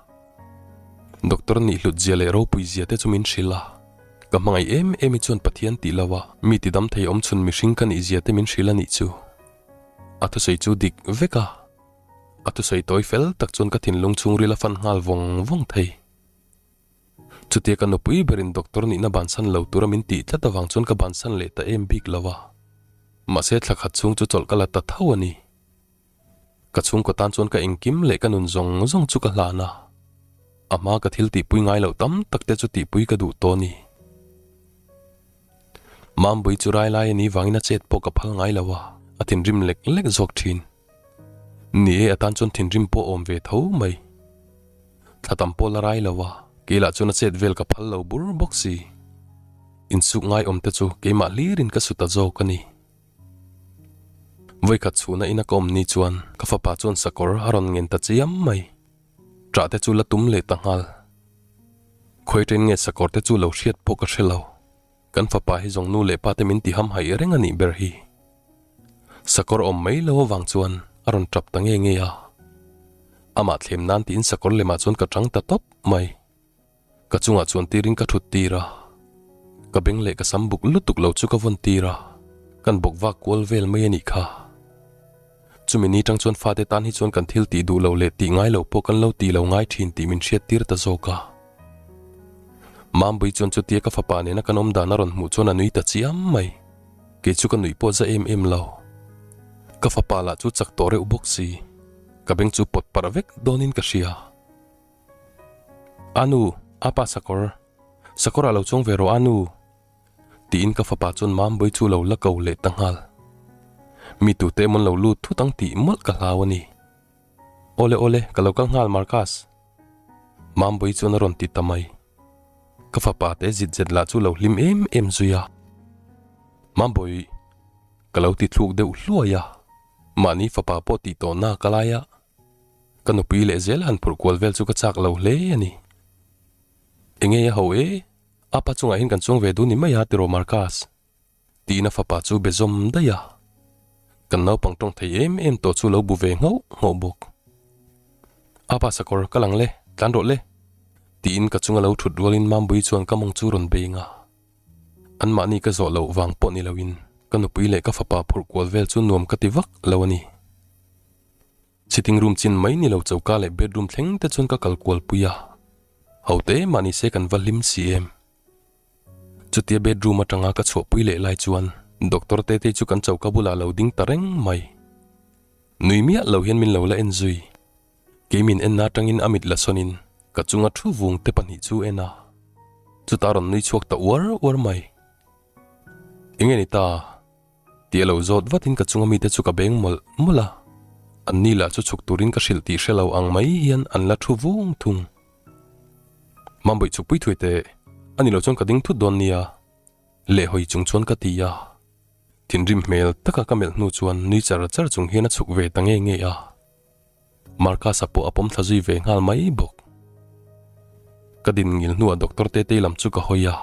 Doctor nih hlut zia leh ropui zia te chu min hrilh a. Ka hmangaih em em hi chuan Pathian tih lo a, mi ti dam thei awm chhun mihring ka nih zia te min hrilh a nih chu. A thusawi chu dik vek a. A thusawi tawi fel tak chuan ka thinlung chhungril a fan nghal vawng vawng thei. Chutia ka nupui berin doctor nihna bansan lo tura min tih tlat avang chuan ka bansan leh ta em bik lo a. Mahse thla khat chhung chu chawlh ka la ta tho a ni. Ka chhungkaw tan chuan ka engkim leh ka nun zawng zawng chu ka hlan a. A hma ka thil tihpui ngai loh tam tak te chu tihpui ka duh tawh a ni. Mambui chu rai lai a nih vangin a chet pawh ka phal ngai lo a, a thinrim lek lek zawk thin. Ni e, a tan chuan thinrim pawh a awm ve tho mai. Thla tam pawh la rai lo a, kei lah chuan a chet vel ka phal lo bur bawk si. Insuk ngai awm te chu keimah hlirin ka su ta zawk a ni. Vawikhat chhuna ina ka awm ni chuan ka fapa chuan sakawr a rawn ngen ta chiam mai. Ṭah te chu la tum leh ta nghal. Khawi ṭen nge sakawr te chu lo hriat pawh ka hre lo. Kan fapa hi zawng nu leh pa te min ti ham haih reng a nih ber hi. Sakawr awm mai lo avang chuan a rawn ṭap ta nge nge a. Amah thlem nan tiin sakawr lemah chuan ka ṭang ta tawp mai. Ka chungah chuan tirin ka thut tir a, ka beng leh ka sam buk lutuk lo chu ka vawn tir a, kan bawk vak kual vel mai a nih kha. Chumi ni tang chuan fate tan hi chuan kan thil tih duh lo leh tih ngai lo pawh kan lo tih lo ngai thin tih min hriat tir ta zawk a. Mambui chuan chutia ka fapa nena kan awm dan a rawn hmuh chuan a nui ta chiam mai. Kei chu ka nuih pawh za em em lo. Ka fapa lah chu chak tawh reuh bawk si. Ka beng chu pawt parh vek dawnin ka hria. A nu, a pa sakawr, sakawrah lo chuang ve rawh a nu, tiin ka fapa chuan Mambawi chu lo la ko leh ta nghal. Mi tute emaw an lo lut thut ang tih mawlh ka hlau a ni. Awle awle, ka lo kal nghal Marcus. Mambawi chuan a rawn ti ta mai. Ka fapa te zit zet lah chu lo hlim em em zui a. Mambawi, ka lo ti thluk deuh hluai a, mahni fapa pawh tih tawh na ka lai a. Ka nupui leh zel han phurh kual vel chu ka chak lo hle a ni. Enge a ho e, a pa chungah hian kan chuang ve dun ni mai a tiraw Marcus? Tiin a fapa chu be zawm daih a. Kan naupang tawng thei em em tawh chu lo bu ve nghauh nghauh bawk. A pa sakawr ka lang le, tlan rawh le. Tiin ka chunga lo thut rualin Mambui chuan ka mawng chu rawn beng a. Anmahni ka zawh loh vang pawh ni loin ka nupui leh ka fapa phurh kual vel chu nuam ka ti vak lo a ni. Sitting room chin mai ni lo choka leh bedroom thleng te chuan ka kal kual pui a, ho te mah ni se kan va hlim si em. Chutia bedroom atanga ka chhuah pui leh lai chuan doctor Tetei chu kan choka bulah lo ding ta reng mai. Nui miah lo hian min lo la en zui. Kei min enna atangin a mit la sawnin ka chunga thu vung te pahnih chu en a, chutah rawn nui chhuak ta uar uar mai. Enge ni ta? Tih a lo zawt vatin ka chunga mite chu ka beng mawlh mawlh a, an ni lah chu chhuk turin ka hrilh tih hre lo ang mai hian an la thu vung thung. Mambawi chhukpui thui teh, a ni lo chuan ka ding thut dawn nia, lehhawi chung chuan ka ti a. Thinrim hmel taka ka melh hnu chuan nui char char chung hian a chhuk ve ta nge nge a. Marcus-a pawh a pawm thla zui ve nghal mai bawk. Ka din ngil hnuah Doctor Tetei lam chu ka hawi a,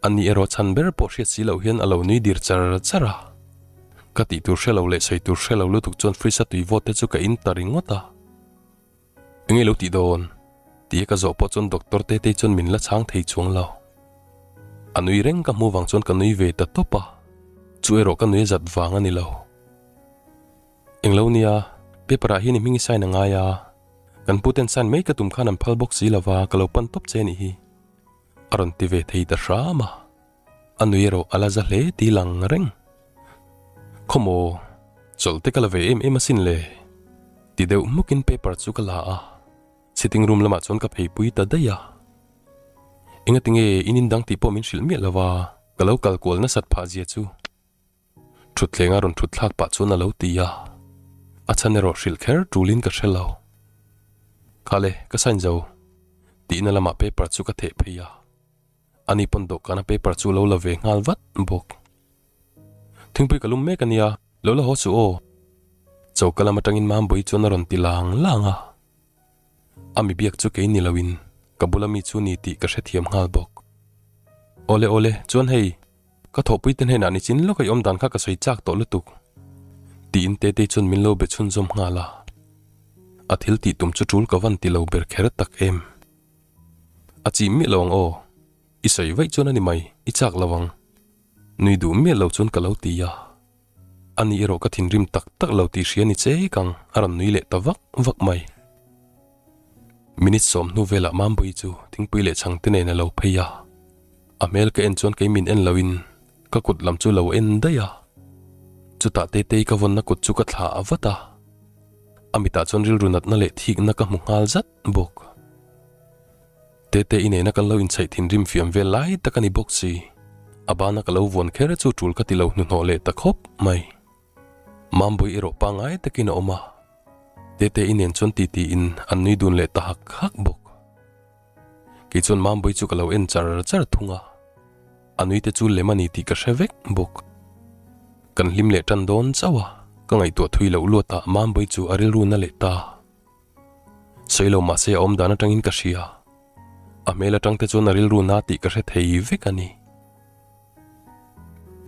ani erawh chhan ber pawh hriat si loh hian a lo nui dir char char a. Ka tih tur hre lo leh sawi tur hre lo lutuk chuan fridge-a tui vawt te chu ka in ta ringawt a. Enge lo tih dawn? Tia ka zawh pawh chuan Doctor Tetei chuan min la chhang thei chuang lo. A nui reng ka hmuh vang chuan ka nui ve ta tawp a, chu erawh ka nui a zat vang a ni lo. Englo nia, paper ah hian i hming i sign a ngai a, kan pu ten sign mai ka tum khan an phal bawk si lova ka lo pan tawp che a nih hi. A rawn ti ve thei ta hram a, a nui erawh a la za hle tih lang reng. Khawmaw, chawlh te ka la ve em em asin le, ti deuh hmukin paper chu ka la a, sitting room lamah chuan ka pheipui ta daih a. Engatinge in indang tih pawh min hrilh miah lo a, ka lo kal kual nasat phah zia chu. Thutthleng a rawn thut thlak pah chuan a lo ti a, a chhan erawh hrilh kher tulin ka hre lo. Khale, ka sign zo. Tihna lamah paper chu ka theh phei a, ani pawn dawhkana paper chu lo la ve nghal vat bawk. Thingpui ka lum mek a nia, lo la haw suh aw. Choka lam atangin Mambawi chuan a rawn ti lang lang a. A mi biak chu kei ni loin ka bula mi chu ni tih ka hrethiam nghal bawk. Awle awle, chuan hei, Ka thawhpui te hnenah nichin lawk a i awm dan kha ka sawi chak tawh lutuk. Tiin Tetei chuan min lo be chhunzawm nghal a. A thil tih tum chu tul ka van ti lo ber kher tak em. A chih miah lo ang aw. I sawi vaih chuan a ni mai, i chak lo ang. Nui duh miah lo chuan ka lo ti a. Ani erawh ka thinrim tak tak lo tih hria ni chek ang, a rawn nui leh ta vak vak mai. Minute sawmhnu velah Mambawi chu thingpui leh chhangte nen a lo phei a. A hmel ka en chuan kei min en loin ka kut lam chu lo en daih a. Chutah Tetei ka vawnna kut chu ka thlah a vat a. A mitah chuan rilru natna leh thikna ka hmu nghal zat bawk. Tetei nena kan lo inchhaih thinrim fiam vel lai tak a ni bawk si. A bana ka lo vuan kher chu tul ka ti lo hnuhnawh leh ta khawp mai. Mambawi erawh pangngai takin a awm a. Tetei nen chuan titi in an nui dun leh ta hak hak bawk. Kei chuan Mambawi chu ka lo en char char thung a, a nui te chu lem a ni tih ka hre vek bawk. Kan hlim leh tan dawn chauh a, ka ngaihtuah thui loh luat ah Mambawi chu a rilru na leh ta. Sawi lo mahse a awm dan atangin ka hria, a hmel atang te chuan a rilru na tih ka hre thei vek a ni.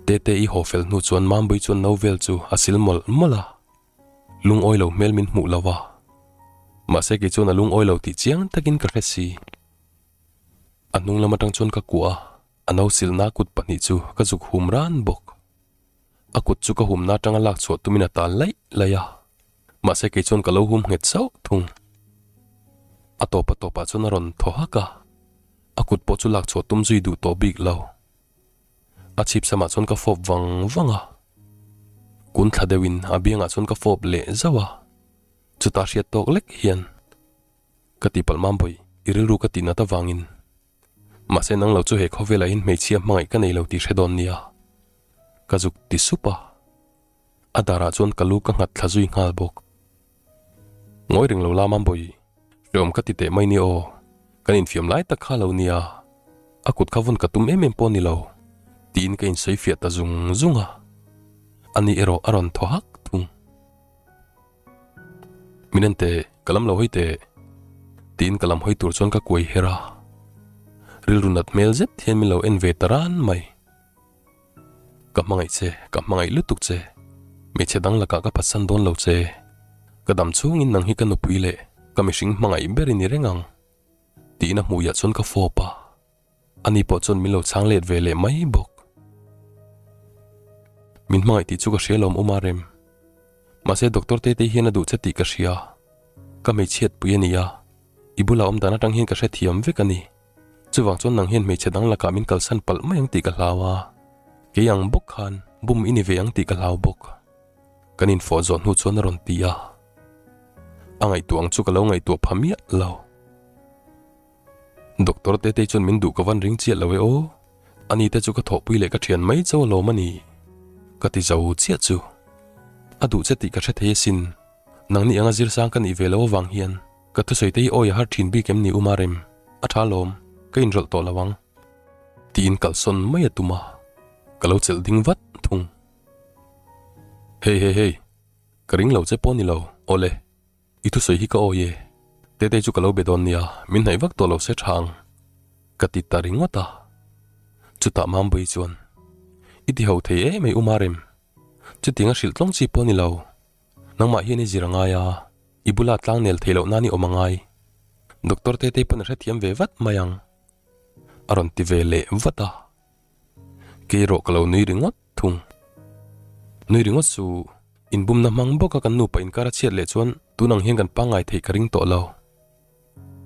Tete i haw fel hnu chuan Mambawi chuan no vel chu a sil mawlh mawlh a. Lungawi lo hmel min hmuh lo a, mahse kei chuan a lungawi lo tih chiang takin ka hre si. A hnung lam atang chuan ka kuah a, a no silhna kut pahnih chu ka zuk hum ran bawk. A kut chu ka humna atanga lak chhuah tumin a tal laih laih a, mahse kei chuan ka lo hum nghet sauh thung. A tawp a tawpah chuan a rawn thaw hak a, a kut pawh chu lak chhuah tum zui duh tawh bik lo. A chhip samah chuan ka fawp vang vang a, kun thla deuhin a biangah chuan ka fawp leh zauh a, chutah hriat tawk lek hian ka tihpalh mam bawi i rilru ka tih nat avangin mahse nang lo chu he khawvelah hian hmeichhia hmangaih ka nei lo tih hre dawn nia ka zuk ti sup a. A darah chuan ka lu ka nghat thla zui nghal bawk. Ngawi reng lo la Mambawi, hreawm ka ti teh mai ni aw, kan infiam lai tak kha lo nia, a kut kha vawn ka tum em em pawh ni lo, tiin ka insawi fiah ta zung zung a, ani erawh a rawn thaw hak thung. Min en teh, ka lam lo hawi teh, tiin ka lam hawi tur chuan ka kuai her a, rilru nat hmel zet hian min lo en ve ta ran mai. Ka hmangaih che, ka hmangaih lutuk che. Hmeichhe dang lakah ka phatsan dawn lo che. Ka dam chhungin nang hi ka nupui leh ka mihring hmangaih ber i ni reng ang. Tiin a hmuiah chuan ka fawp a, ani pawh chuan min lo chhang let ve leh mai bawk. Min hmangaih tih chu ka hria lawm awm a rem. Mahse Doctor Tetei hian a duh che tih ka hria. Ka hmeichhiat pui a ni a, i bulah awm dan atang hian ka hrethiam vek a ni. Chuvang chuan nang hian hmeichhe dang lakah min kalsan palh mai ang tih ka hlau a, kei ang bawk khan bum i ni ve ang tih ka hlau bawk. Kan infawh zawh hnu chuan a rawn ti a, a ngaihtuah ang chu ka lo ngaihtuah pha miah lo. Doctor Tetei chuan min duh ka van ring chiah lo e aw, ani te chu ka thawhpui leh ka thian mai chauh alawm a ni, ka ti zo chiah chu. A duh che tih ka hre thei asin, nangni anga zirsang ka nih ve lo avang hian. Ka thusawi te hi awi a har thin bik em ni U Marem? A tha lawm, ka inrawlh tawh lo ang. Tiin kalsawn mai a tum a, ka lo chelh ding vat thung. Hey hey hey, ka ring lo che pawh ni lo, awle, i thusawi hi ka awi e, Tetei chu ka lo be dawn nia, min hnaih vak tawh lo se tha ang, ka ti ta ringawt a. Chutah Mambawi chuan, I ti ho thei em ei U Marem, chutiang a hrilh tlawng chi pawh ni lo, Nangmah hian i zir a ngai a, i bula tlang nel theih loh nan i awm a ngai. Doctor Tetei pawn a hrethiam ve vat mai ang. A rawn ti ve leh vat a. Kei erawh ka lo nui ringawt thung. Nui ringawt chu inbumna hmang bawka kan nupa inkar a chhiat leh chuan tun ang hian kan pangngai theih ka ring tawh lo.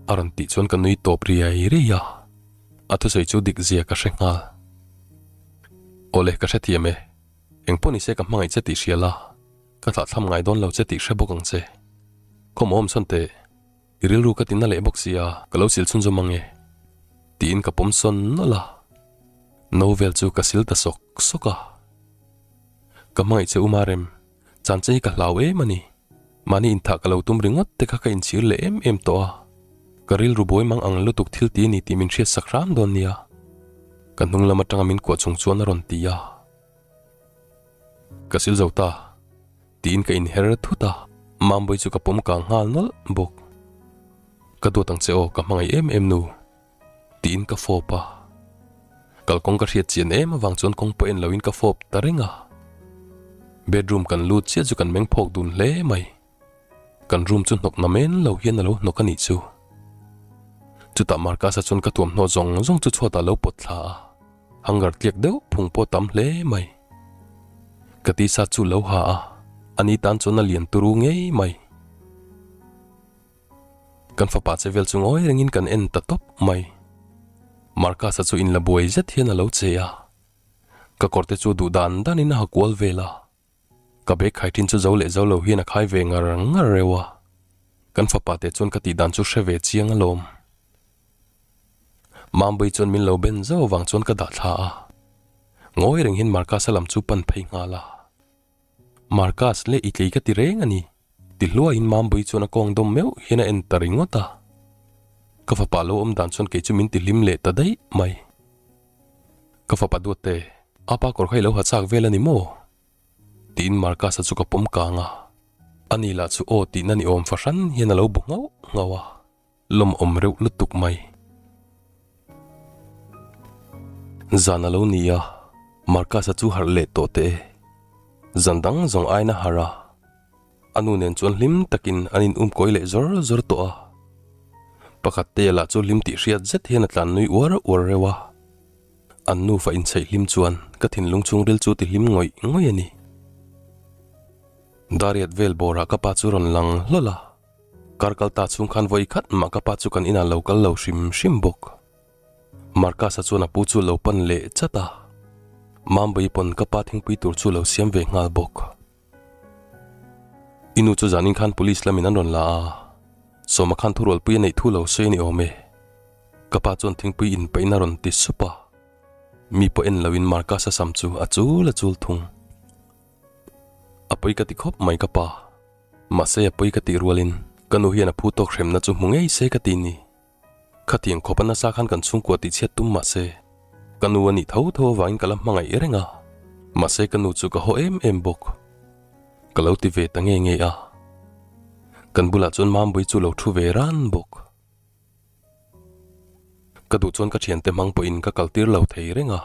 A rawn tih chuan ka nui tawp riai riai a. A thusawi chu dik zia ka hre nghal. Awle ka hrethiam e, engpawh nise ka hmangaih che tih hria la, ka thlahthlam ngai dawn lo che tih hre bawk ang che. Khawm awm sawn teh, i rilru ka ti na leh bawk sia, ka lo sil chhunzawm ang e. Tiin ka pawm sawn nawlh a, no vel chu ka sil ta sawk sawk a. Ka hmangaih che u Marem, chan che hi ka hlau em a ni. Mahni inthah ka lo tum ringawt te kha ka inchhir leh em em tawh a, ka rilru buai mang ang lutuk thil ti a ni tih min hriat sak hram dawn nia. Ka hnung lam atanga min kuah chung chuan a rawn ti a. Ka sil zo ta, tiin ka inher thut a, Mambawi chu ka pawm kang nghal nawlh bawk. Ka duat ang che aw, ka hmangaih em em nu. Tiin ka fawp a. Kalkawng ka hriat chian em avang chuan kawng pawh en loin ka fawp ta reng a. Bedroom kan lut chiah chu kan meng phawk dun hle mai. Kan room chu hnawk na men lo hian a lo hnawk a nih chu. Chutah Marcus-a chuan ka tuamhnaw zawng zawng chu chhuatah lo pawt thla a. Hanger tliak deuh phung pawh tam hle mai. Ka tisa chu lo ha a, ani tan chuan a lian turu ngei mai. Kan fapa che vel chu ngawi rengin kan en ta tawp mai. Marcus-a chu inla buai zet hian a lo che a. Ka kawr te chu duh dan danin a ha kual vel a. Ka bag khai thin chu zo leh zo lo hian a khai ve ngar ngar reuh a. Kan fapa te chuan ka tih dan chu hre ve chiang alawm. Mambui chuan min lo ben zauh avang chuan ka dah thla a. Ngawi reng hian Marcus-a lam chu pan phei nghal a. Marcus leh i tlei ka ti reng a ni, ti hluaiin Mambui chuan a kawng dawm meuh hian a en ta ringawt a. Ka fapa lo awm dan chuan kei chu min ti hlim leh ta daih mai. Ka fapa duatte, a pa kawr kha i lo ha chak vel a ni maw? Tiin Marcus-a chu ka pawm kang a. Ani lah chu aw tihna ni awm fahran hian a lo bu nghauh nghauh a. Lawmawm reuh lutuk mai. Zan a lo ni a, Marcus-a chu harh leh tawh teh e. Zan dang zawng aiin a harh a, a nu nen chuan hlim takin an in um kawi leh zawr zawr tawh a. Pakhat te lah chu hlim tih hriat zet hian a tlan nui uar uar reuh a. An nufa inchheih hlim chuan ka thinlung chhungril chu ti hlim ngawih ngawih a ni. Dariat vel bawrah ka pa chu rawn lang hlawl a. Kar kal ta chhung khan vawi khat mah ka pa chu kan inah lo kal lo hrim hrim bawk. Marcus-a chuan a pu chu lo pan leh chat a, Mambawi pawn ka pa thingpui tur chu lo siam ve nghal bawk. I nu chu zanin khan police lamin an rawn la a, Sawma khan thurualpui a neih thu lo sawi a ni awm e. Ka pa chuan thingpui inpeihna rawn ti sup a, mi pawh en loin Marcus-a sam chu a chul a chul thung. A pawi ka ti khawp mai ka pa. Mahse a pawi ka tih rualin ka nu hian a phu tawk hremna chu hmu ngei se ka ti ni. Khatiang khawp a nasa khan kan chhungkua tihchhiat tum mahse ka nu a nih tho tho avangin ka la hmangaih reng a, mahse ka nu chu ka haw em em bawk. Ka lo ti ve ta nge nge a. Kan bulah chuan Mambui chu lo thu ve ran bawk. Ka duh chuan ka thiante hmang pawhin ka kaltir lo thei reng a.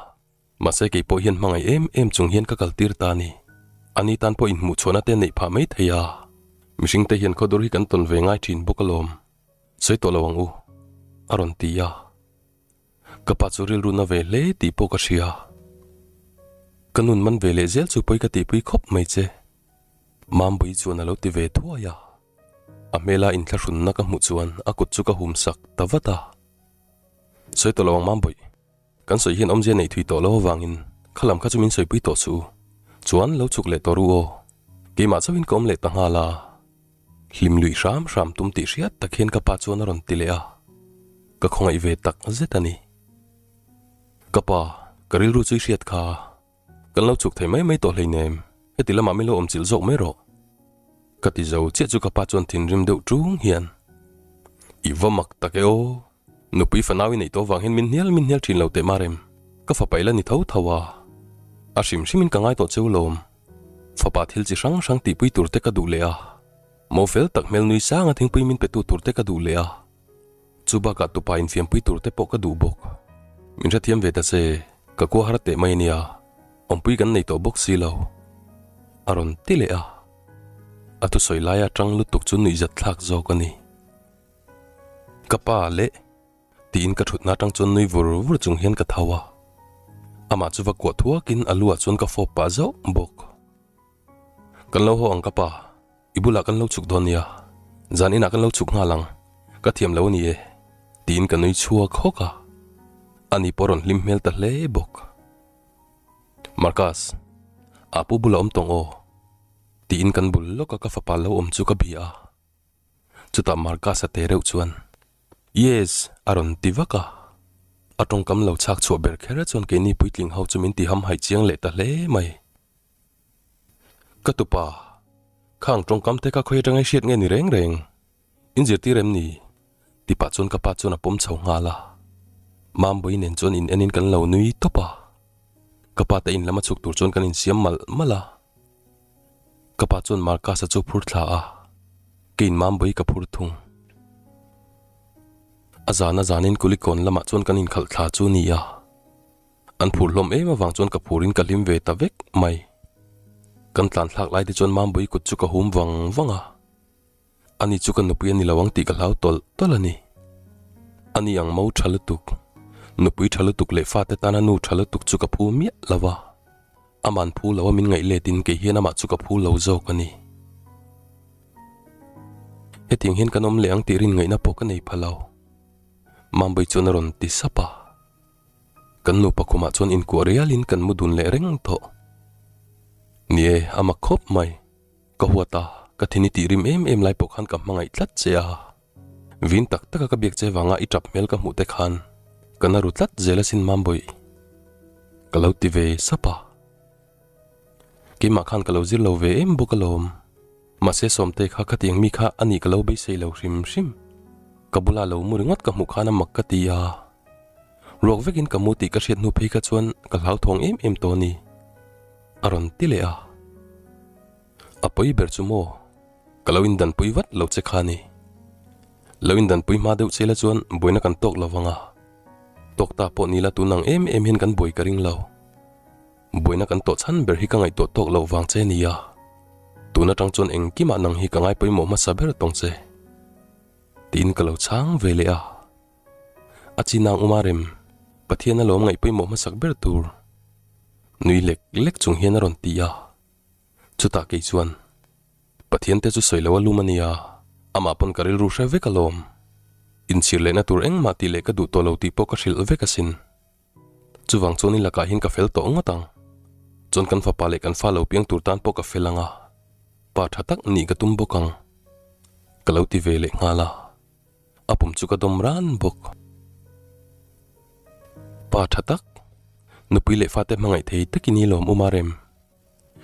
Mahse kei pawh hian hmangaih em em chung hian ka kal tir ta a ni. Ani tan pawh inhmuh chhuahna te neih phah mai thei a. Mihring te hian khawdur hi kan tawn ve ngai thin bawk alawm. Sawi tawh lo ang u. A rawn ti a. Ka pa chu rilru na ve hle tih pawh ka hria. Ka nun man ve leh zel chu pawi ka tihpui khawp mai che. Mambui chuan a lo ti ve thuai a. A hmela inthlahrunna ka hmuh chuan a kut chu ka hum sak ta vat a. Sawi tawh lo ang Mambui. Kan sawi hian awmzia neih thui tawh lo avangin kha lam kha chu min sawipui tawh suh u. Chuan lo chhuk leh tawh ru aw. Keimah chauhin ka awm leh ta nghal a. Hlim luih hram hram tum tih hriat tak hian ka pa chuan a rawn ti leh a. Ka khawngaih ve tak zet a ni. Ka pa, ka rilru chu i hriat kha. Kan lo chhuk thei mai mai tawh hleinem, heti lamah min lo awm chilh zawk mai rawh. Ka ti zo chiah chu ka pa chuan thinrim deuh ṭung hian, I va mak tak e aw, nupui fanau i neih tawh vang hian min hnial min hnial ṭhin lo teh Marem, ka fapa ila ni tho tho a, a hrim hrimin ka ngai tawh cheu lawm. Fapa thil chi hrang hrang tihpui tur te ka duh leh a, mo fel tak hmel nui sanga thingpui min petu tur te ka duh leh a. Chu bakah tupa infiampui tur te pawh ka duh bawk. Min hrethiam ve ta che, ka kua har teh mai ania, awmpui kan nei tawh bawk si lo. A rawn ti leh a. A thusawi laia tang lutuk chu nuihzat thlak zawk a ni. Ka pa leh tiin ka thutna atang chuan nui vur vur chung hian ka tho a. Amah chu va kuah thuakin a lu ah chuan ka fawp pah zauh bawk. Kan lo haw ang ka pa. I bulah kan lo chhuk dawn nia, zan inah kan lo chhuk nghal ang, ka thiam lo a ni e, tiin ka nui chhuak hawk a. Ani pawh rawn hlim hmel ta hle bawk. Marcus, a pu bula awm tawng aw? Tiin kan bul lawka ka fapa lo awm chu ka bia a. Chutah Marcus-a te reuh chuan, Yes! a rawn ti vak a. A tawngkam lo chhak chhuah ber kher chuan keini puitling ho chu min ti hamhaih chiang leh ta hle mai. Ka tupa, khang tawngkam te kha khawi atanga i hriat nge ni reng reng? In zirtir em ni? Ti pah chuan ka pa chuan a pawm chho nghal a. Mambawi nen chuan in enin kan lo nui tawp a. Ka pa te in lama chhuk tur chuan kan insiam malh malh a. Ka pa chuan Marcus-a chu phur thla a, keiin Mambawi ka phur thung. A zan a zanin Kulikawn lamah chuan kan inkhalh thla chu ni a. An phur hlawm em avang chuan ka phurin ka hlim ve ta vek mai. Kan tlan thlak lai te chuan Mambawi kut chu ka hum vang vang a. Ani chu ka nupui a ni lo ang tih ka hlau tawlh tawlh a ni. Ani ang mo tha lutuk, nupui tha lutuk leh fate tana nu tha lutuk chu ka phu miah lo a. Aman phu lo a min ngaih letin kei hian amah chu ka phu lo zawk a ni. Hetiang hian kan awm leh ang tih rin ngaihna pawh ka nei pha lo. Mambawi chuan a rawn ti sap a. Kan nupa khumah chuan inkuah rialin kan mu dun leh reng tawh. Ni e, a mak khawp mai. Ka huat a, ka thin i tih rim em em lai pawh khan ka hmangaih tlat che a. Vin tak taka ka biak che vanga i tap hmel ka hmuh te khan ka na ru tlat zel asin Mambawih. Ka lo ti ve sap a. Keimah khan ka lo zir lo ve em bawk alawm. Mahse Sawmte kha khatiang mi kha a nih ka lo beisei lo hrim hrim. Ka bula lo mu ringawt ka hmuh khan a mak ka ti a. Ruak vekin ka mu tih ka hriat hnu phei kha chuan ka hlauthawng em em tawh a ni. A rawn ti leh a. A pawi ber chu maw? Ka lo indanpui vat lo che kha ni. Lo indanpui hma deuh che la chuan buaina kan tawk lo vang a. Tawk ta pawh ni la tun ang em em hian kan buai ka ring lo. Buaina kan tawh chhan ber hi ka ngaihtuah tawk loh vang che nia. Tun atang chuan engkimah nang hi ka ngai pawimawh hmasa ber tawng che. Tiin ka lo chhang ve leh a. A chinang uma rem, Pathian a lawm ngaih pawimawh hmasak ber tur. Nui lek lek chung hian a rawn ti a. Chutah kei chuan, Pathian te chu sawi lo a lum a nia, amah pawn ka rilru hre vek alawm. Inchhir lehna tur engmah tih leh ka duh tawh lo tih pawh ka hrilh vek asin. Chuvang chuan i lakah hian ka fel tawh ngawt ang. Chuan kan fapa leh kan fa lo piang tur tan pawh ka fel ang a, pa tha tak nih ka tum bawk ang. Ka lo ti ve leh nghal a. A pum chu ka dawm ran bawk. Pa tha tak, nupui leh fate hmangaih thei takin i lawm um a rem.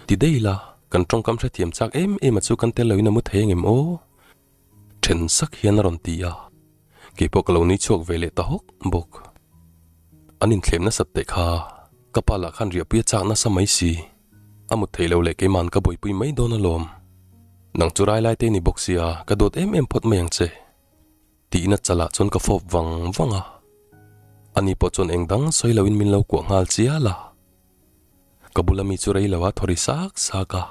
Ti daih ila, kan tawngkam hrethiam chak em em a chu kan tel loin a mu thei angem aw? Then sak hian a rawn ti a, keipawh ka lo nui chhuak ve leh ta hawk bawk. An inthlem nasat teh kha, ka pa lah khan riahpui a chak nasa mai si. A mut theih lo leh keima'n ka buaipui mai dawn alawm. Nang chu rai lai te ni bawk sia, ka dawt em em phawt mai ang che. Tiin a chalah chuan ka fawp vang vang a. Ani pawh chuan eng dang sawi loin min lo kuah nghal chial a. Ka bula mi chu rei lo a thaw ri sak sak a.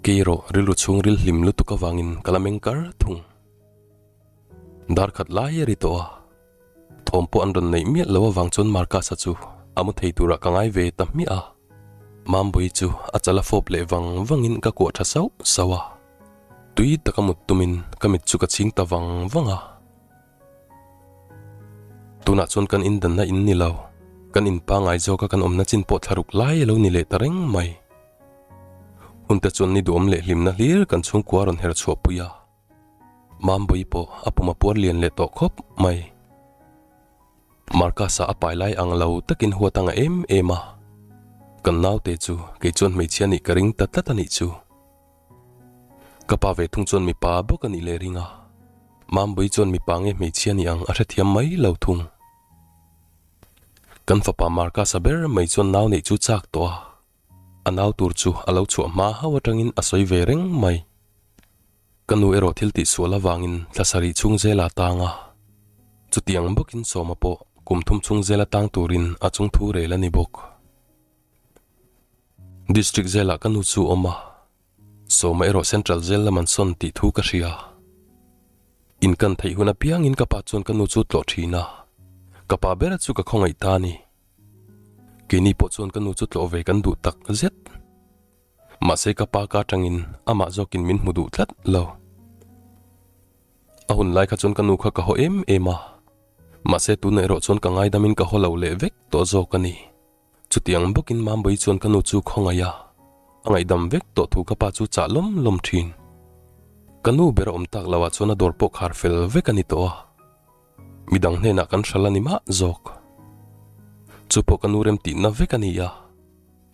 Kei erawh rilru chhungril hlim lutuk avangin ka la meng kar thung. Dar khat lai a ri tawh a. Thawm pawh an rawn neih miah lo avang chuan Marcus-a chu a mu thei turah ka ngai ve ta hmiah a. Mambawi chu a chal a fawp leh vang vangin ka kuah tha sauh sauh a. Tui taka mut tumin ka mit chu ka chhing ta vang vang a. Tunah chuan kan indanna in ni lo, kan in pangai zawka kan awmna chin pawh thlaruk lai a lo ni leh ta reng mai. Hunte chuan ni duhawm leh hlimna hlir kan chhungkua a rawn her chhuahpui a. Mambawi pawh a pum a puar lian leh tawh khawp mai. Marcus-a a pai lai ang lo takin huat anga em em a. Kan naute chu kei chuan hmeichhia nih ka ring ta tlat a nih chu. Ka pa ve thung chuan mipa bawk a nih leh ring a. Mambawi chuan mipa nge hmeichhia nih ang a hrethiam mai lo thung. Kan fapa Marcus-a ber mai chuan nau neih chu chak tawh a. A nau tur chu a lo chhuah hma hauh atangin a sawi ve reng mai. Ka nu erawh thil tih sual avangin thla sarih chhung zela tang a, chutiang bawkin Sawma pawh kum thum chhung zela tang turin a chung thu rel a ni bawk. District zelah ka nu chu awm a, Sawma erawh Central zel lam an sawn tih thu ka hria. In kan theih hun apiangin ka pa chuan ka nu chu tlawh thin a, ka pa bera chu ka khawngaih ta a ni. Keini pawh chuan ka nu chu tlawh ve kan duh tak zet. Mahse ka pa ka atangin amah zawkin min hmu duh tlat lo. A hun lai kha chuan ka nu kha ka haw em em a. Mahse tunah erawh chuan ka ngaidamin ka haw lo leh vek tawh zawk a ni. Chutiang bawkin Mambawi chuan ka nu chu khawngaih a, a ngaihdam vek tawh thu ka pa chu chah lawm lawm thin. Ka nu ber a awm tak loah chuan a dawr pawh khar fel vek a ni tawh a. Midang hnenah kan hral a ni mah zawk. Chu pawh ka nu rem tihna vek a ni a,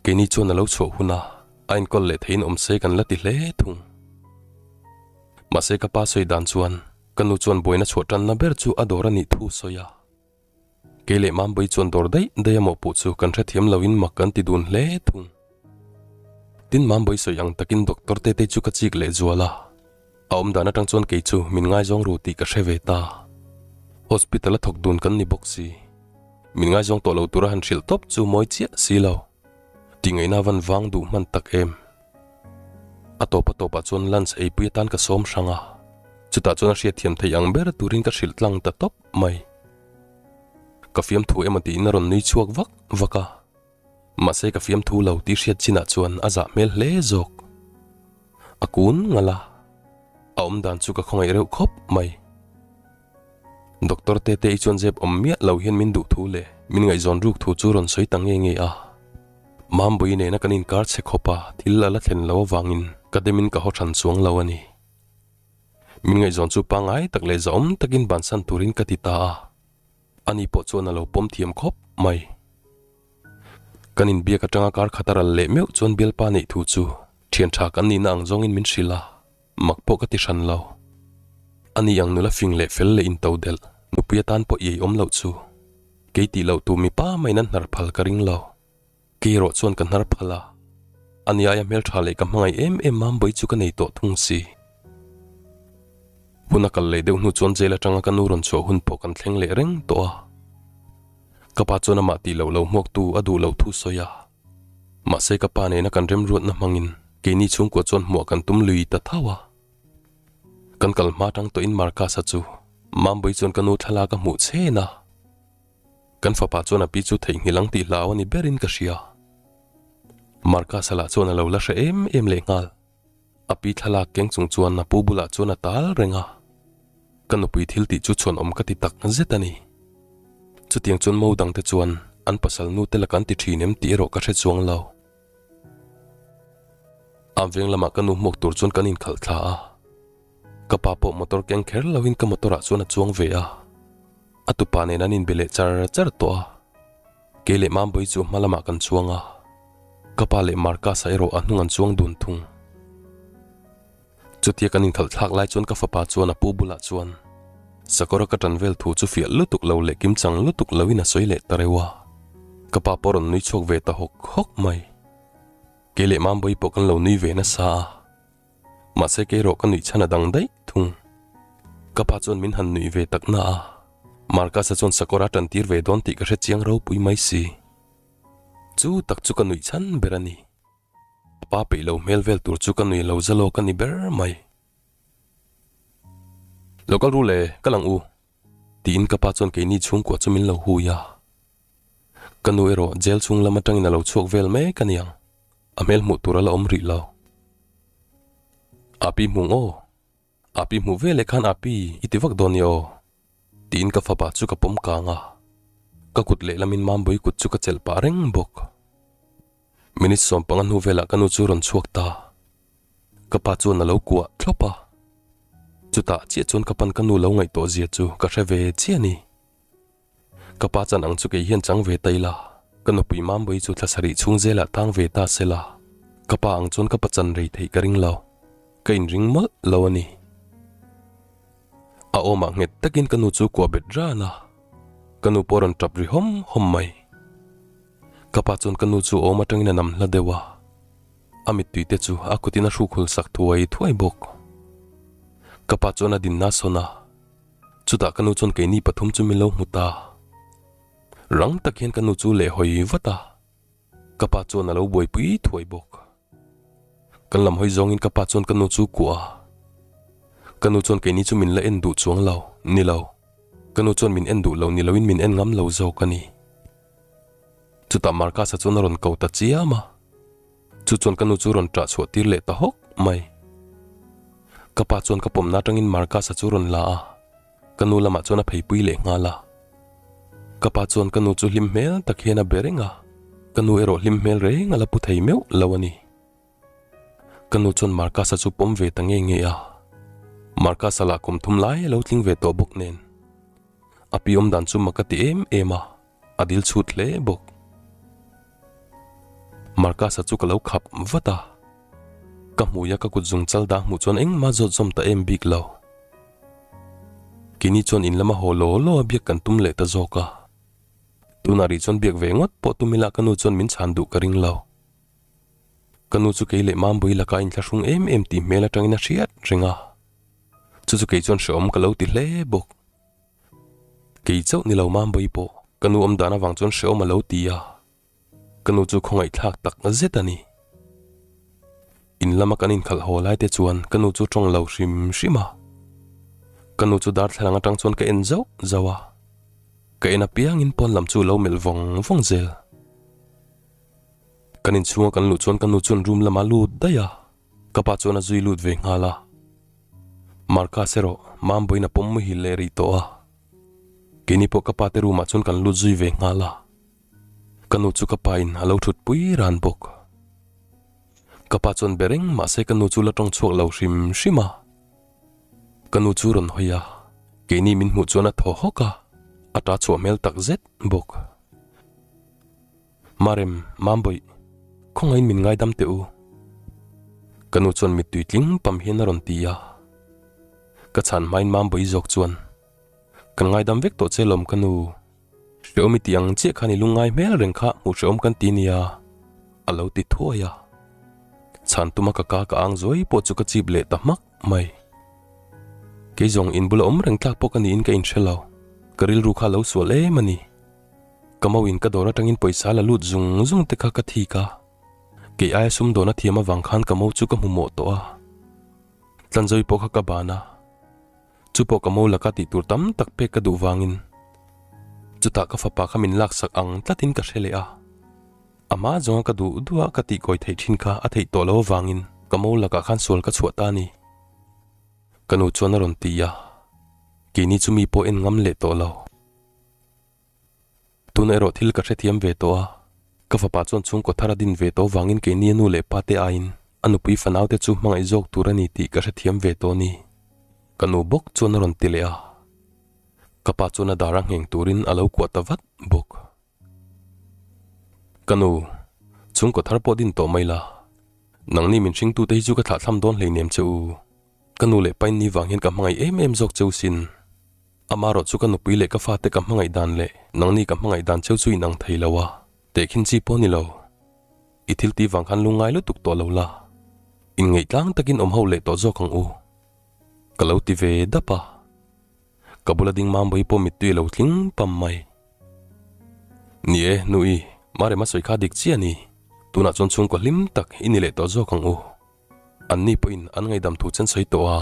keini chuan a lo chhuah huna a enkawl leh theiin awm se kan la ti hle thung. Mahse ka pa sawi dan chuan ka nu chuan buaina chhuah tanna ber chu a dawr a nih thu sawi a. Kei leh Mambawi chuan dawr daih daih a mawhpuh chu kan hrethiam loin mak kan ti dun hle thung. Tin Mambawi sawi ang takin Doctor Tetei chu ka chik leh zual a, a awm dan atang chuan kei chu min ngaizawng ru tih ka hre ve ta. Hospital a thawk dun kan ni bawk si. Min ngaizawng tawh lo tura han hrilh tawp chu mawi chiah si lo. Tih ngaihna van vang duh hman tak em. A tawp a tawpah chuan lunch eipui atan ka sawm hrang a, chutah chuan a hriatthiam theih ang ber turin ka hrilh tlang ta tawp mai. Ka fiamthu emaw tiin a rawn nui chhuak vak vak a, mahse ka fiamthu lo tih hriat chinah chuan a zah hmel hle zawk. A kun ngal a, a awm dan chu ka khawngaih reuh khawp mai. Doctor Tete-i chuan zep awm miah lo hian min duh thu leh min ngaihzawn ruk thu chu rawn sawi ta nge nge a. Mambawi nena kan inkar chhe khawp a, thil a la thlen lo avangin ka demin ka haw hran chuang lo a ni. Min ngaihzawn chu pangngai tak leh zahawm takin bansan turin ka ti ta a, ani pawh chuan a lo pawm thiam khawp mai. Kan inbiak atanga kar khat a ral leh meuh chuan bialpa neih thu chu thian tha kan nihna ang zawngin min hrilh a, mak pawh ka ti hran lo. Ani ang nula fing leh fel leh into delh nupui atan pawh iai awm loh chu kei tih loh tu mipa maiin an hnar phal ka ring lo. Kei erawh chuan ka hnar phal a, ani aia hmeltha leh ka hmangaih em em Mambawi chu ka nei tawh thung si. Hun a kal leh deuh hnu chuan jail atanga ka nu rawn chhuah hun pawh kan thleng leh reng tawh a. Ka pa chuan amah tih loh lo hmuaktu a duh loh thu sawi a. Mahse ka pa nena kan remruatna hmangin keini chhungkua chuan hmuah kan tum lui ta tho a. Kan kal hma tang tawhin Marcus-a chu Mambawi chuan ka nu thlalak a hmuh chhen a. Kan fapa chuan a pi chu theihnghilh ang tih hlau a ni berin ka hria. Marcus-a lah chuan a lo la hre em em leh nghal. A pi thlalak keng chung chuan a pu bulah chuan a tal reng a. Ka nupui thil tih chu chhuanawm ka ti tak zet a ni. Chutiang chuan mo dangte chuan an pasal nu te la kan ti thin em tih erawh ka hre chuang lo. A veng lamah ka nu hmuak tur chuan kan inkhalh thla a. Ka pa pawh motor keng kher loin ka motor ah chuan a chuang ve a. A tupa nen an inbe leh char char tawh a. Kei leh Mambawi chu hma lamah kan chuang a, ka pa leh Marcus-a erawh a hnung an chuang dun thung. Chutia kan inkhalh thlak lai chuan ka fapa chuan a pu bulah chuan sakawra ka tan vel thu chu fiah lutuk lo leh kimchang lutuk loin a sawi leh ta reuh a. Ka pa pawh rawn nui chhuak ve ta hawk hawk mai. Kei leh Mambawi pawh kan lo nui ve nasa a. Mahse kei erawh ka nuih chhan a dang daih thung. Ka pa chuan min han nuih ve tak na a, Marcus-a chuan sakawr a tan tir ve dawn tih ka hre chiang ropui mai si. Chu tak chu ka nuih chhan ber a ni. A pa peih lo hmel vel tur chu ka nui lo za lawk a ni ber mai. Lo kal ru le, ka lang u. Tiin ka pa chuan keini chhungkua chu min lo hui a. Ka nu erawh jail chhung lam atangin a lo chhuak vel mek a niang. A hmel hmuh tur a la awm rih lo. Api hmung aw. Api hmuh ve leh khan Api i ti vak dawn nia aw. Tiin ka fapa chu ka pawm kang a. Ka kut lehlamin Mambawi kut chu ka chelh pah reng bawk. Minute 15 hnu velah ka nu chu rawn chhuak ta. Ka pa chuan a lo kuah thlawp a. Chutah chiah chuan ka pan ka nu lo ngaihtuah zia chu ka hre ve chiah a ni. Ka pa chan ang chu kei hian chang ve ta ila, ka nupui Mambawi chu thla sarih chhung zelah tang ve ta se la, ka pa ang chuan ka pa chan rei theih ka ring lo, ka inring mawlh lo a ni. A awmah nghet takin ka nu chu kuah bet ran a, ka nu pawh a rawn tap ri hawm hawm mai. Ka pa chuan ka nu chu awm atangin a nam hla deuh a, a mittui te chu a kutin a hruk hul sak thuai thuai bawk. Ka pa chuan a dinna sawn a. Chutah ka nu chuan keini pathum chu min lo hmu ta. Rang tak hian ka nu chu leh hawi vat a, ka pa chuan a lo buaipui thuai bawk. Kan lam hawi zawngin ka pa chuan ka nu chu kuah a, ka nu chuan keini chu min la en duh chuang lo, ni lo, ka nu chuan min en duh lo ni loin min en ngam lo zawk a ni. Chutah Marcus-a chuan a rawn ko ta chiam a. Chu chuan ka nu chu rawn ṭah chhuah tir leh ta hawk mai. Ka pa chuan ka pawmna aṭangin Marcus-a chu rawn la a, ka nu lamah chuan a pheipui leh nghal a. Ka pa chuan ka nu chu hlim hmel tak hian a be reng a, ka nu erawh hlim hmel reng a la pu thei meuh lo a ni. Ka nu chuan Marcus-a chu pawm ve ta nge nge a, Marcus-a lah kum thum lai a lo tling ve tawh bawk nen. A pi awm dan chu mak a ti em em a, a dil chhut hle bawk. Marcus-a chu ka lo khap vat a, ka hmuia ka kut zung chal dah hmuh chuan engmah zawt zawm ta em bik lo. Keini chuan in lama haw law law a biak kan tum leh ta zawk a, tunah rih chuan biak ve ngawt pawh tum ila ka nu chuan min chhan duh ka ring lo. Ka nu chu kei leh Mambui laka inthlahrung em em tih hmel atangin a hriat reng a, chu chu kei chuan hrehawm ka lo ti hle bawk. Kei chauh ni lo Mambui pawh ka nu awm dan avang chuan hrehawm a lo ti a, ka nu chu khawngaihthlak tak zet a ni. In lama kan inkhalh haw lai te chuan ka nu chu tawng lo hrim hrim a, ka nu chu darthlalang atang chuan ka en zauh zauh a, ka en apiangin pawn lam chu lo melh vawng vawng zel. Kan inchhunga kan luh chuan ka nu chuan room lamah lut daih a, ka pa chuan a zui lut ve nghal a. Marcus erawh Mambawiin a pawm muhil leh rih tawh a, keini pawh ka pa te room ah chuan kan lut zui ve nghal a. Ka nu chu ka pa in a lo thut pui ran bawk. Ka pa chuan be reng mahse ka nu chu la tawng chhuak lo hrim hrim a. Ka nu chu rawn hawi a, keini min hmuh chuan a thaw hawk a, a ta chhuah hmel tak zet bawk. Marem, Mambawih, khawngaihin min ngaidam teh u. Ka nu chuan mittui tling pam hian a rawn ti a. Ka chhan hmain Mambawih zawk chuan, Kan ngaidam vek tawh che lawm ka nu. Hrehawm i tih ang chiah khan i lungngai hmel reng kha hmuh hrehawm kan ti nia, a lo ti thuai a. Chhan tuma ka ka ka ang zuai pawh chu ka chip leh ta hmak mai. Kei zawng in bula awm reng tlak pawh ka niin ka inhre lo. Ka rilru kha a lo sual em a ni. Ka mauin ka dawr atangin pawisa la lut zung zung te kha ka thik a, kei aia sumdawn a thiam avang khan ka mo chu ka hmu mawh tawh a. Tlanzawi pawh kha ka ban a, chu pawh ka mo laka tih tur tam tak pek ka duh vangin chutah ka fapa kha min laksak ang tlatin ka hre leh a. A hma zawnga ka duh duh a ka tihkawi theih thin kha a theih tawh lo avangin ka mo lakah khan sual ka chhuah ta a ni. Ka nu chuan a rawn ti a, keini chu mi pawh en ngam leh tawh lo. Tuna erawh thil ka hrethiam ve tawh a, ka fapa chuan chhungkaw thar a din ve tawh vangin keini a nu leh pa te aiin a nupui fanau te chu hmangaih zawk tur a ni tih ka hrethiam ve tawh a ni. Ka nu bawk chuan a rawn ti leh a, ka pa chuan a dar a ngheng turin a lo kuah ta vat bawk. Ka nu, chhungkaw thar pawh din tawh mai la, nangni min hringtute hi chu ka thlahthlam dawn hleinem che u. Ka nu leh pain ni vang hian ka hmangaih em em zawk che u sin. Amarawh chu ka nupui leh ka fate ka hmangaih dan leh nangni ka hmangaih dan cheu chu inang thei lo a, tehkhin chi pawh ni lo. I thil tih vang khan lungngai lutuk tawh lo la, inngeih tlang takin awm ho leh tawh zawk ang u. Ka lo ti ve dap a, ka bula ding Mambawi pawh mittui a lo tling pam mai. Ni e, Nui, Marema sawi kha dik chiah a ni, tunah chuan chhungkaw hlim tak i ni leh tawh zawk ang u. Anni pawhin an ngaidam thu chen sawi tawh a,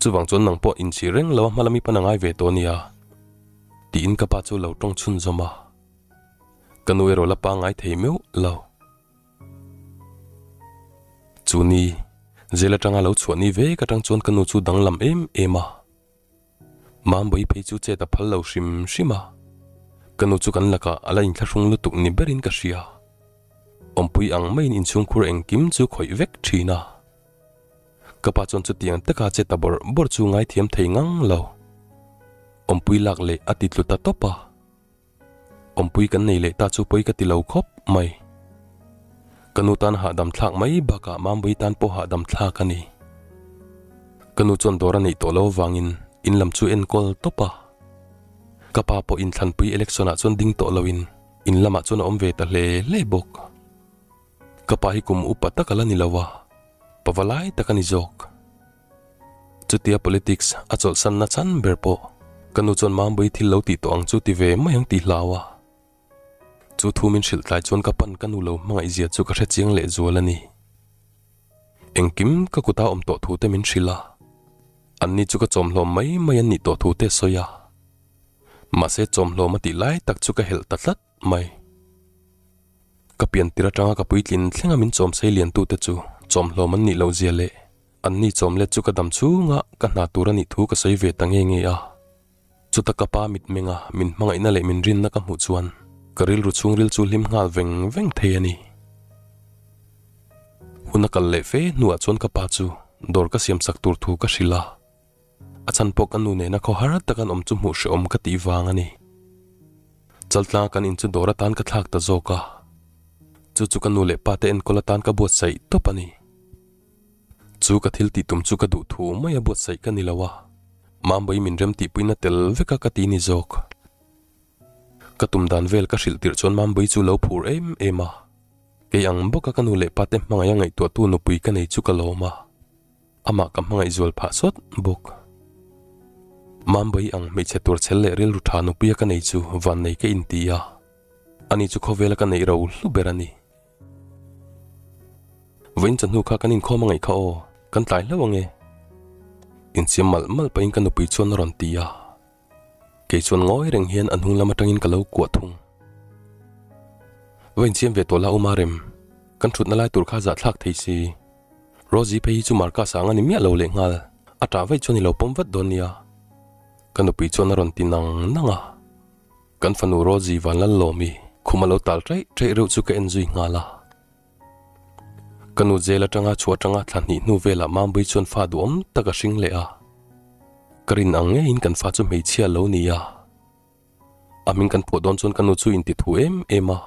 chuvang chuan nang pawh inchhir reng lo a hma lami pan a ngai ve tawh nia, tiin ka pa chu lo tawng chhunzawm a. Ka nu erawh la pangngai thei meuh lo. Chu ni, jail atanga lo chhuah ni vek atang chuan ka nu chu danglam em em a. Mambawi phei chu chet a phal lo hrim hrim a, ka nu chu kan lakah a la inthlahrung lutuk ni berin ka hria. Awmpui ang maiin inchhungkhur engkim chu khawih vek thin a. Ka pa chuan chutiang taka chet a bawrh bawrh chu ngaithiam thei ngang lo. Awmpui lak leh a ti tlu ta tawp a. Awmpui kan nei leh ta chu pawi ka ti lo khawp mai. Ka nu tan hahdam thlak mai bakah Mambawi tan pawh hahdam thlak a ni. Ka nu chuan dawr a neih tawh lo avangin in lam chu enkawl tawp a. Ka pa pawh inthlanpui election ah chuan ding tawh loin in lamah chuan a awm ve ta hle hle bawk. Ka pa hi kum upa tak a la ni lo a, pava lai tak a ni zawk. Chutia politics a chawlhsanna chhan ber pawh ka nu chuan Mambawi thil lo tih tawh ang chu ti ve mai ang tih hlau a. Chu thu min hrilh tlai chuan ka pan ka nu lo hmangaih zia chu ka hre chiang leh zual a ni. Engkim ka kuta awm tawh thu te min hrilh a, anni chu ka chawmhlawm mai mai an nih tawh thu te a sawi a. Mahse chawmhlawm a tih lai tak chu ka helh ta tlat mai. Ka pian tir atanga ka puitlin thlenga min chawm sei lian tute chu chawmhlawm an nih loh zia leh Anni chawm let chu ka dam chhunga ka hna tur a nih thu ka sawi ve ta nge nge a. Chuta ka pa mitmenga min hmangaihna leh min rinna ka hmuh chuan ka rilru chhungril chu hlim nghal veng veng thei a ni. Hun a kal leh fe hnuah chuan ka pa chu dawr ka siamsak tur thu ka hrilh a, a chhan pawh ka nu nena khaw har tak an awm chu hmuh hrehawm ka tih vang a ni. Chaltlanga kan in chu dawr atan ka thlak ta zawk a, chu chu ka nu leh pa te enkawl atan ka buatsaih tawp a ni. Chu ka thil tih tum chu ka duh thu mai a buatsaih ka ni lo a, Mambawi min rem tihpuina tel vek a ka ti ni zawk. Ka tum dan vel ka hrilh tirh chuan Mambawi chu lo phur em em a, kei ang bawka ka nu leh pa te hmangaih a ngaihtuahtu nupui ka nei chu ka lawm a, amah ka hmangaih zual phah sawt bawk. Mambawi ang hmeichhe tur chhel leh rilru tha nupuia ka nei chu vannei ka inti a, ani chu khawvela ka neih ro hlu ber a ni. Vawiin chawhnu kha kan inkhawm a ngaih kha aw, kan tlai hlauh ange. Insiam malh malh pahin ka nupui chuan a rawn ti a. Kei chuan ngawi reng hian a hnung lam atangin ka lo kuah thung. Va insiam ve tawh la Uma Rem, kan thutna lai tur kha zahthlak thei si. Rosie phei hi chu Marcus ang a ni miah lo lehnghal, a tah vaih chuan i lo pawm vat dawn nia. Ka nupui chuan a rawn ti nang nang a. Kan fanu Rosie Vanlallawmi khum a lo tal ṭaih ṭaih reuh chu ka en zui nghal a. Ka nu jail aṭanga chhuah aṭanga thla hnih hnu velah Mambui chuan fa duhawm tak a hring leh a. Ka rin ang ngeiin kan fa chu hmeichhia a lo ni a. A hming kan phuah dawn chuan ka nu chu inti thu em em a.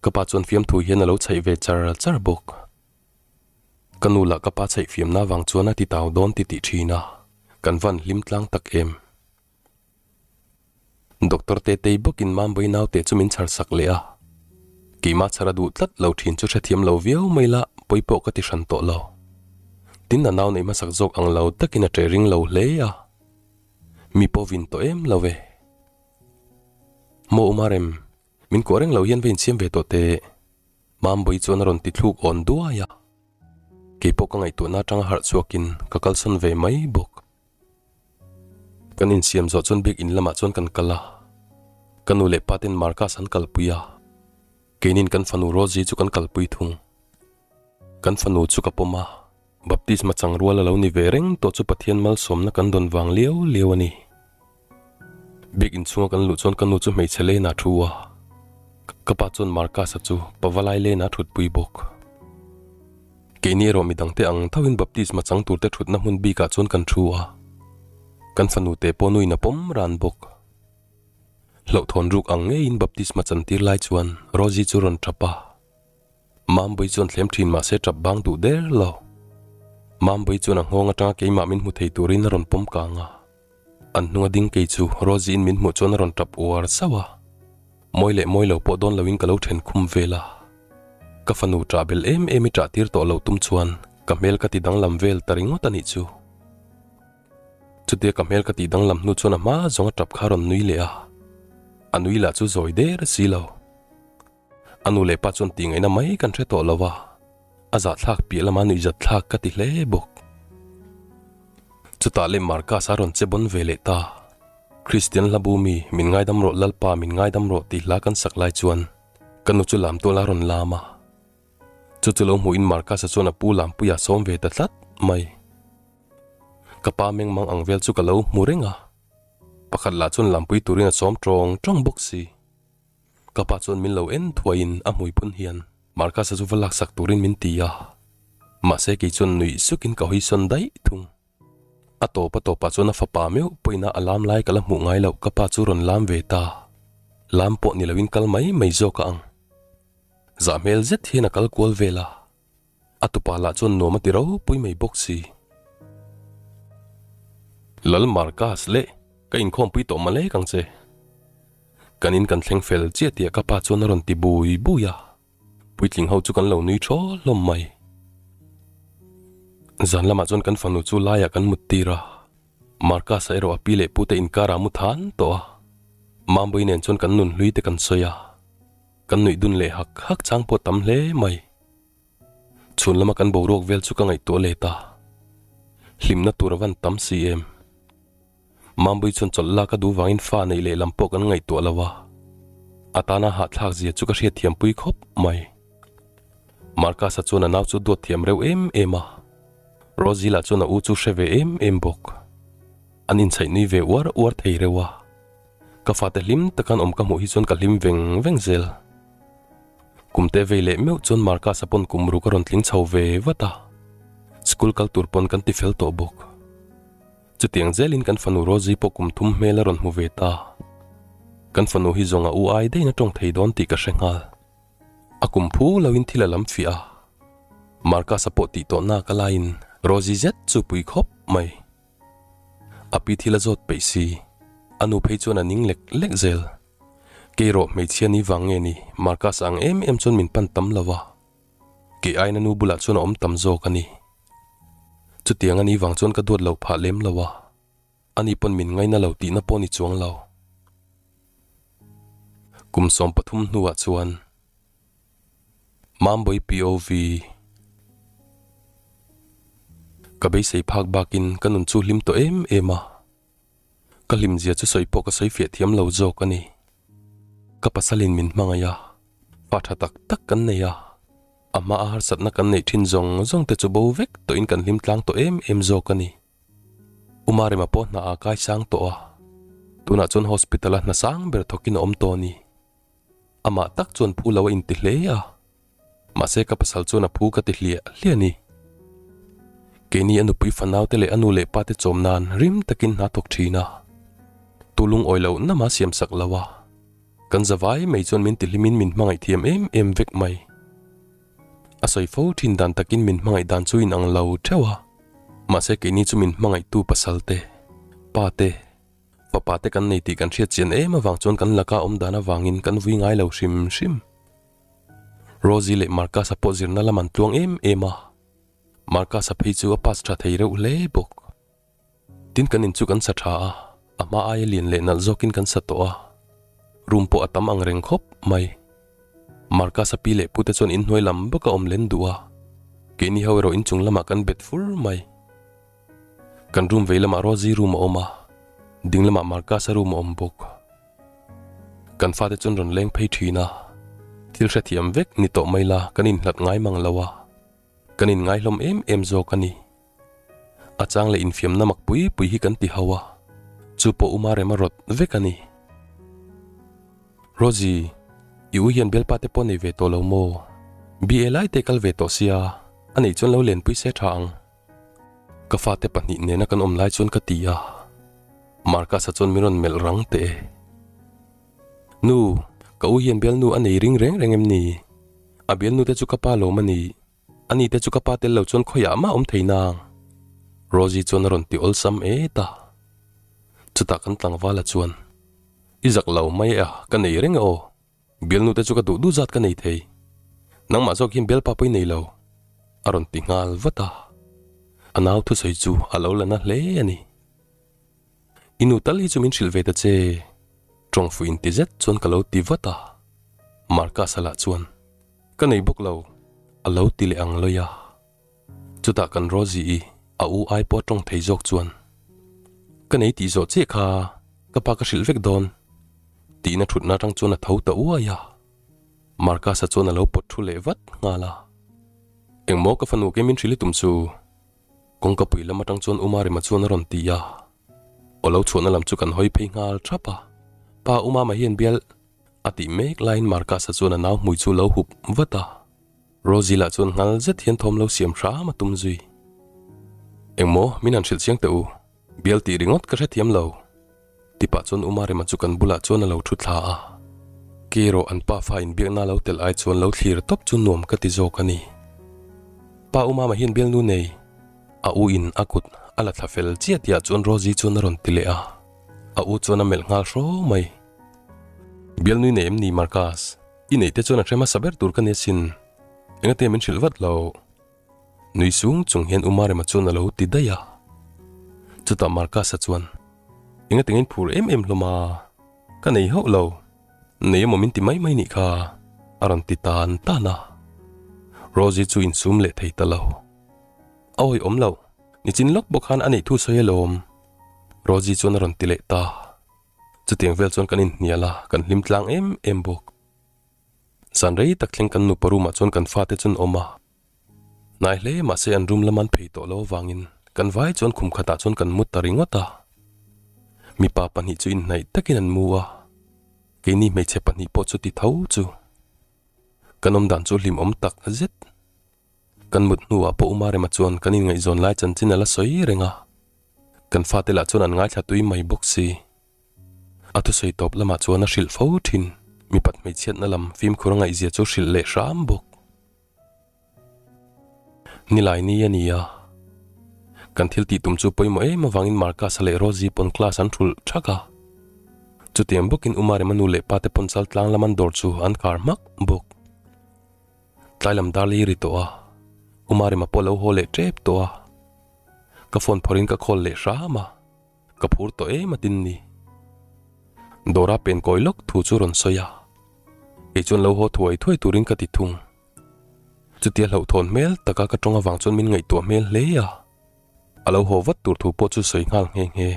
Ka pa chuan fiamthu hian a lo chhaih ve char char bawk. Ka nu lah ka pa chhaih fiamna avang chuan a ti tau dawn ti tih ṭhin a. Kan van hlim tlang tak em. Doctor Tetei bawkin Mambawi naute chu min chhar sak leh a, keimah chhar a duh tlat lo thin chu hrethiam lo viau mai la pawi pawh ka ti hran tawh lo. Tin a nau neih hmasak zawk ang lo takin a ṭe ring lo hle a, mi pawh vin tawh em lo ve. Maw Umarem, min kuah reng lo hian va insiam ve tawh teh. Mambawi chuan a rawn ti thluk awn duai a, keipawh ka ngaihtuahna atanga harh chhuakin ka kalsawn ve mai bawk. Kan insiam zawh chuan biak in lamah chuan kan kal a, ka nu leh pa ten Marcus an kalpui a, keinin kan fanu Rosie chu kan kalpui thung. Kan fanu chu ka pawm a, baptisma chang rual a lo ni ve reng tawh chu Pathian malsawmna kan dawn vang liau liau a ni. Biak in chhunga kan luh chuan ka nu chu hmeichhe lane ah thu a, ka pa chuan Marcus-a chu pavalai lane ah a thutpui bawk. Keini erawh midangte ang thoin baptisma chang turte thutna hmun bikah chuan kan thu a, kan fanu te pawh nuin a pawm ran bawk. Hlauhthawn ruk ang ngeiin baptisma chantir lai chuan Rosie chu rawn tap a, Mambawi chuan thlem thin mahse tap bang duh der lo. Mambawi chuan a nghawng atanga keimah min hmu thei turin a rawn pawm kang a. An hnunga ding kei chu Rosie-in min hmuh chuan a rawn tap uar sauh a, mawi leh mawi lo pawh dawn loin ka lo then khum vel a. Ka fanu ṭah bel em em i ṭah tir tawh lo tum chuan ka hmel ka ti danglam vel ta ringawt a nih chu. Chutia ka hmel ka tih danglam hnu chuan a hma zawng a ṭap kha a rawn nui leh a, a nui lah chu zawi der si lo. A nu leh pa chuan tih ngaihna mai kan hre tawh lo a, a zahthlak piah lama nuihzat thlak ka ti hle bawk. Chutah leh Marcus a rawn che bawn ve leh ta. Kristian hla bu mi, min ngaidam rawh Lalpa min ngaidam rawh tih hla kan sak lai chuan ka nu chu lam tual a rawn lam a. Chu chu lo hmuhin Marcus-a chuan a pu lampuia sawm ve ta tlat mai. Ka pa mengmang ang vel chu ka lo hmu reng a, pakhat lah chuan lampui turin a sawm tawng tawng bawk si. Ka pa chuan min lo en thuaiin a hmui phun hian Marcus-a chu va laksak turin min ti a, mahse kei chuan nuih sukin ka hawi sawn daih thung. A tawp a tawpah chuan a fapa meuh pawhin a lam lai ka la hmuh ngai loh ka pa chu rawn lam ve ta. Lam pawh ni loin kal mai mai zawk a ang. Zah hmel zet hian a kal kual vel a. A tupa lah chuan nuam a ti ropui mai bawk si. Lal Marcus leh ka inkhawmpui tawh malek ang che. Kan in kan thleng fel chiah tih ka pa chuan a rawn ti bui bui a, puitling ho chu kan lo nui thaw hlawm mai. Zan lamah chuan kan fanu chu laiah kan mut tir a, Marcus-a erawh a pi leh pute inkarah a mu than tawh a, Mambawi nen chuan kan nun hlui te kan sawi a, kan nuih dun leh hak hak chang pawh tam hle mai. Chhun lama kan boruak vel chu ka ngaihtuah let a, hlimna tur a van tam si em. Mambui chuan chawlh lak a duh vangin fa neih leh lam pawh kan ngaihtuah lo a, a tana hahthlak zia chu ka hriatthiam pui khawp mai. Marcus-a chuan a nau chu duat thiam reuh em em a, Rosie lah chuan a u chu hre ve em em bawk. An inchhaih nui ve uar uar thei reuh a. Ka fate hlim taka an awm ka hmuh hi chuan ka hlim veng veng zel. Kum te vei leh meuh chuan Marcus-a pawn kum ruk a rawn tling chho ve vat a. School kal tur pawn kan ti fel tawh bawk. Chutiang zelin kan fanu Rosie pawh kum thum hmel a rawn hmu ve ta. Kan fanu hi zawng a u ai daihin a tawng thei dawn tih ka hre nghal. A kum phu loin thil a lam fiah a. Marcus-a pawh tih tawh nak a laiin Rosie zet chu pui khawp mai. A pi thil a zawt peih si. A nu phei chuan a ning lek lek zel. Kei rawh hmeichhia ni vang nge ni Marcus-a ang em em chuan min pan tam lo a. Kei aina nu bulah chuan a awm tam zawk a ni. Chutiang a ni vang chuan ka duat lo phah lem lo a, ani pawn min ngaina lo tihna pawh ni chuang lo. Kum 13 hnuah chuan Mambawi POV ka beisei phak bakin ka nun chu hlim tawh em em a. Ka hlimzia chu sawi pawh ka sawi fiah thiam lo zawk a ni. Ka pasalin min hmangaih a, fa tha tak tak kan nei a, a hmaa harsatna kan neih thin zawng zawng te chu bo vek tawhin kan hlim tlang tawh em em zawk a ni. U Marema pawh hna a kai sang tawh a, tunah chuan hospital a hna sang ber thawkin a awm tawh a ni. Amah tak chuan phu lo a inti hle a. Mahse ka pasal chuan a phu ka ti hliah hliah a ni. Keini a nupui fanau te leh a nu leh pa te chawm nan rim takin hna thawk thin a. Tu lungawi loh nama siam sak lo a. Kan zavai mai chuan min ti hlimin min hmangaih thiam em em vek mai. A sawi fo thin dan takin min hmangaih dan chu inang lo theuh a. Mahse keini chu min hmangaihtu pasal te, pa te, fapa te kan nei tih kan hriat chian em avang chuan kan laka awm dan avangin kan vui ngai lo hrim hrim. Rosie leh Marcus-a pawh zirna lam an tluang em em a, Marcus-a phei chu a pass tha thei reuh hle bawk. Tin kan in chu kan sa tha a, a hma aia lian leh nalh zawkin kan sa tawh a, room pawh a tam ang reng khawp mai. Marcus-a pi leh pute chuan inhnuai lam bawk a awm len duh a, keini ho erawh inchung lamah kan bet fur mai. Kan room vei lamah Rosie room a awm a, ding lamah Marcus-a room a awm bawk. Kan fate chuan rawn leng phei thin a, thil hrethiam vek ni tawh mai la kan inhlat ngai mang lo a, kan inngai hlawm em em zawk a ni. A chang leh infiamna mak pui pui hi kan ti ho a, chu pawh Uma rem a rawt vek a ni. Rosie, i u hian bialpa te pawh nei ve tawh lo maw? BA lai te kal ve tawh sia, a neih chuan lo lenpui se tha ang. Ka fate pahnih nena kan awm lai chuan ka ti a, Marcus-a chuan min rawn melh rang teh e. Nu, ka u hian bialnu a nei ring reng reng em ni? A bialnu te chu ka pa lawm a ni. Ani te chu ka pa tel lo chuan khawiah mah awm thei nang. Rosie chuan a rawn ti awlsam et a. Chutah kan tlangvala chuan, I zak lo mai e a, ka nei reng e aw. Bialnu te chu ka duh duh zat ka nei thei. Nangmah zawk hian bialpa pawh i nei lo, a rawn ti nghal vat a. A nau thusawi chu a lo la na hle a ni. I nu tal hi chu min hrilh ve ta che, tawng fuh inti zet chuan ka lo ti vat a. Marcus-a lah chuan, Ka nei bawk lo, a lo ti leh ang lawi a. Chutah kan Rosie-i a u ai pawh tawng thei zawk chuan, Ka nei tih zawh chiah kha ka pa ka hrilh vek dawn, tiin a thutna atang chuan a tho ta uai a. Marcus-a chuan a lo pawt thu leh vat nghal a. Engmaw ka fanu ke min hrilh i tum chu? Kawngka pui lam atang chuan Umarima chuan a rawn ti a. Aw lo chhuahna lam chu kan hawi phei nghal thap a. Pa Umama hian bial a tih mek laiin Marcus-a chuan a nau hmui chu lo hup vat a. Rosie lah chuan nghal zet hian thawm lo siam hram a tum zui. Engmaw min han hrilh chiang teh u, bial tih ringawt ka hrethiam lo. Tipah chuan U Marema chu kan bulah chuan a lo thu thla a. Kei erawh an pa fa inbiakna lo tel ai chuan lo thlir tawp chu nuam ka ti zawk a ni. Pa U Mama hian bialnu nei, a u in a kut a la thla fel chiah tihah chuan Rosie chuan a rawn ti leh a. A u chuan a melh nghal hraw mai. Bialnui nei em ni Marcus? I neih te chuan a hre hmasa ber tur ka ni asin. Engate min hrilh vat lo. Nui sung chung hian U Marema chuan a lo ti daih a. Chutah Marcus-a chuan, Engate nge in phur em em hlawm a? Ka nei hauh lo. Nei emaw min ti mai mai nih kha, a rawn ti tan tan a. Rosie chu insum leh thei ta lo. A awihawm lo. Nichin lawk bawk khan a neih thu sawi alawm. Rosie chuan a rawn ti leh ta. Chutiang vel chuan kan inhnial a, kan hlim tlang em em bawk. Zan rei tak thleng kan nupa room ah chuan kan fate chu an awm a. Hnai hle mahse an room lam an phei tawh lo avangin kan vai chuan khum khatah chuan kan mut ta ringawt a. Mipa pahnih chu inhnaih takin an mu a, keini hmeichhe pahnih pawh chu ti tho chu. Kan awmdan chu hlimawm tak zet. Kan mut hnuah pawh Umarema chuan kan inngaihzawn lai chanchin a la sawi reng a, kan fate lah chuan an ngaithla tui mai bawk si. A thusawi tawp lamah chuan a hrilh fo thin, mipat hmeichhiatna lam fimkhur a ngaihzia chu hrilh leh hram bawk. Nilai ni a ni a, kan thil tih tum chu pawimawh em avangin Marcus-a leh Rosie pawn class an thulh thak a. Chutiang bawkin Umarema nu leh pate pawn chal tlang lam an dawr chu an khar hmak bawk. Tlai lam dar li ri tawh a, Umarema pawh lo haw leh tep tawh a. Ka phone phawrhin ka call leh hram a, ka phur tawh em atin ni. Dawra pen kawi lawk thu chu rawn sawi a, kei chuan lo haw thuai thuai turin ka ti thung. Chutia hlauhthawn hmel taka ka tawng avang chuan min ngaihtuah hmel hle a, a lo haw vat tur thu pawh chu sawi nghal nghe nghe.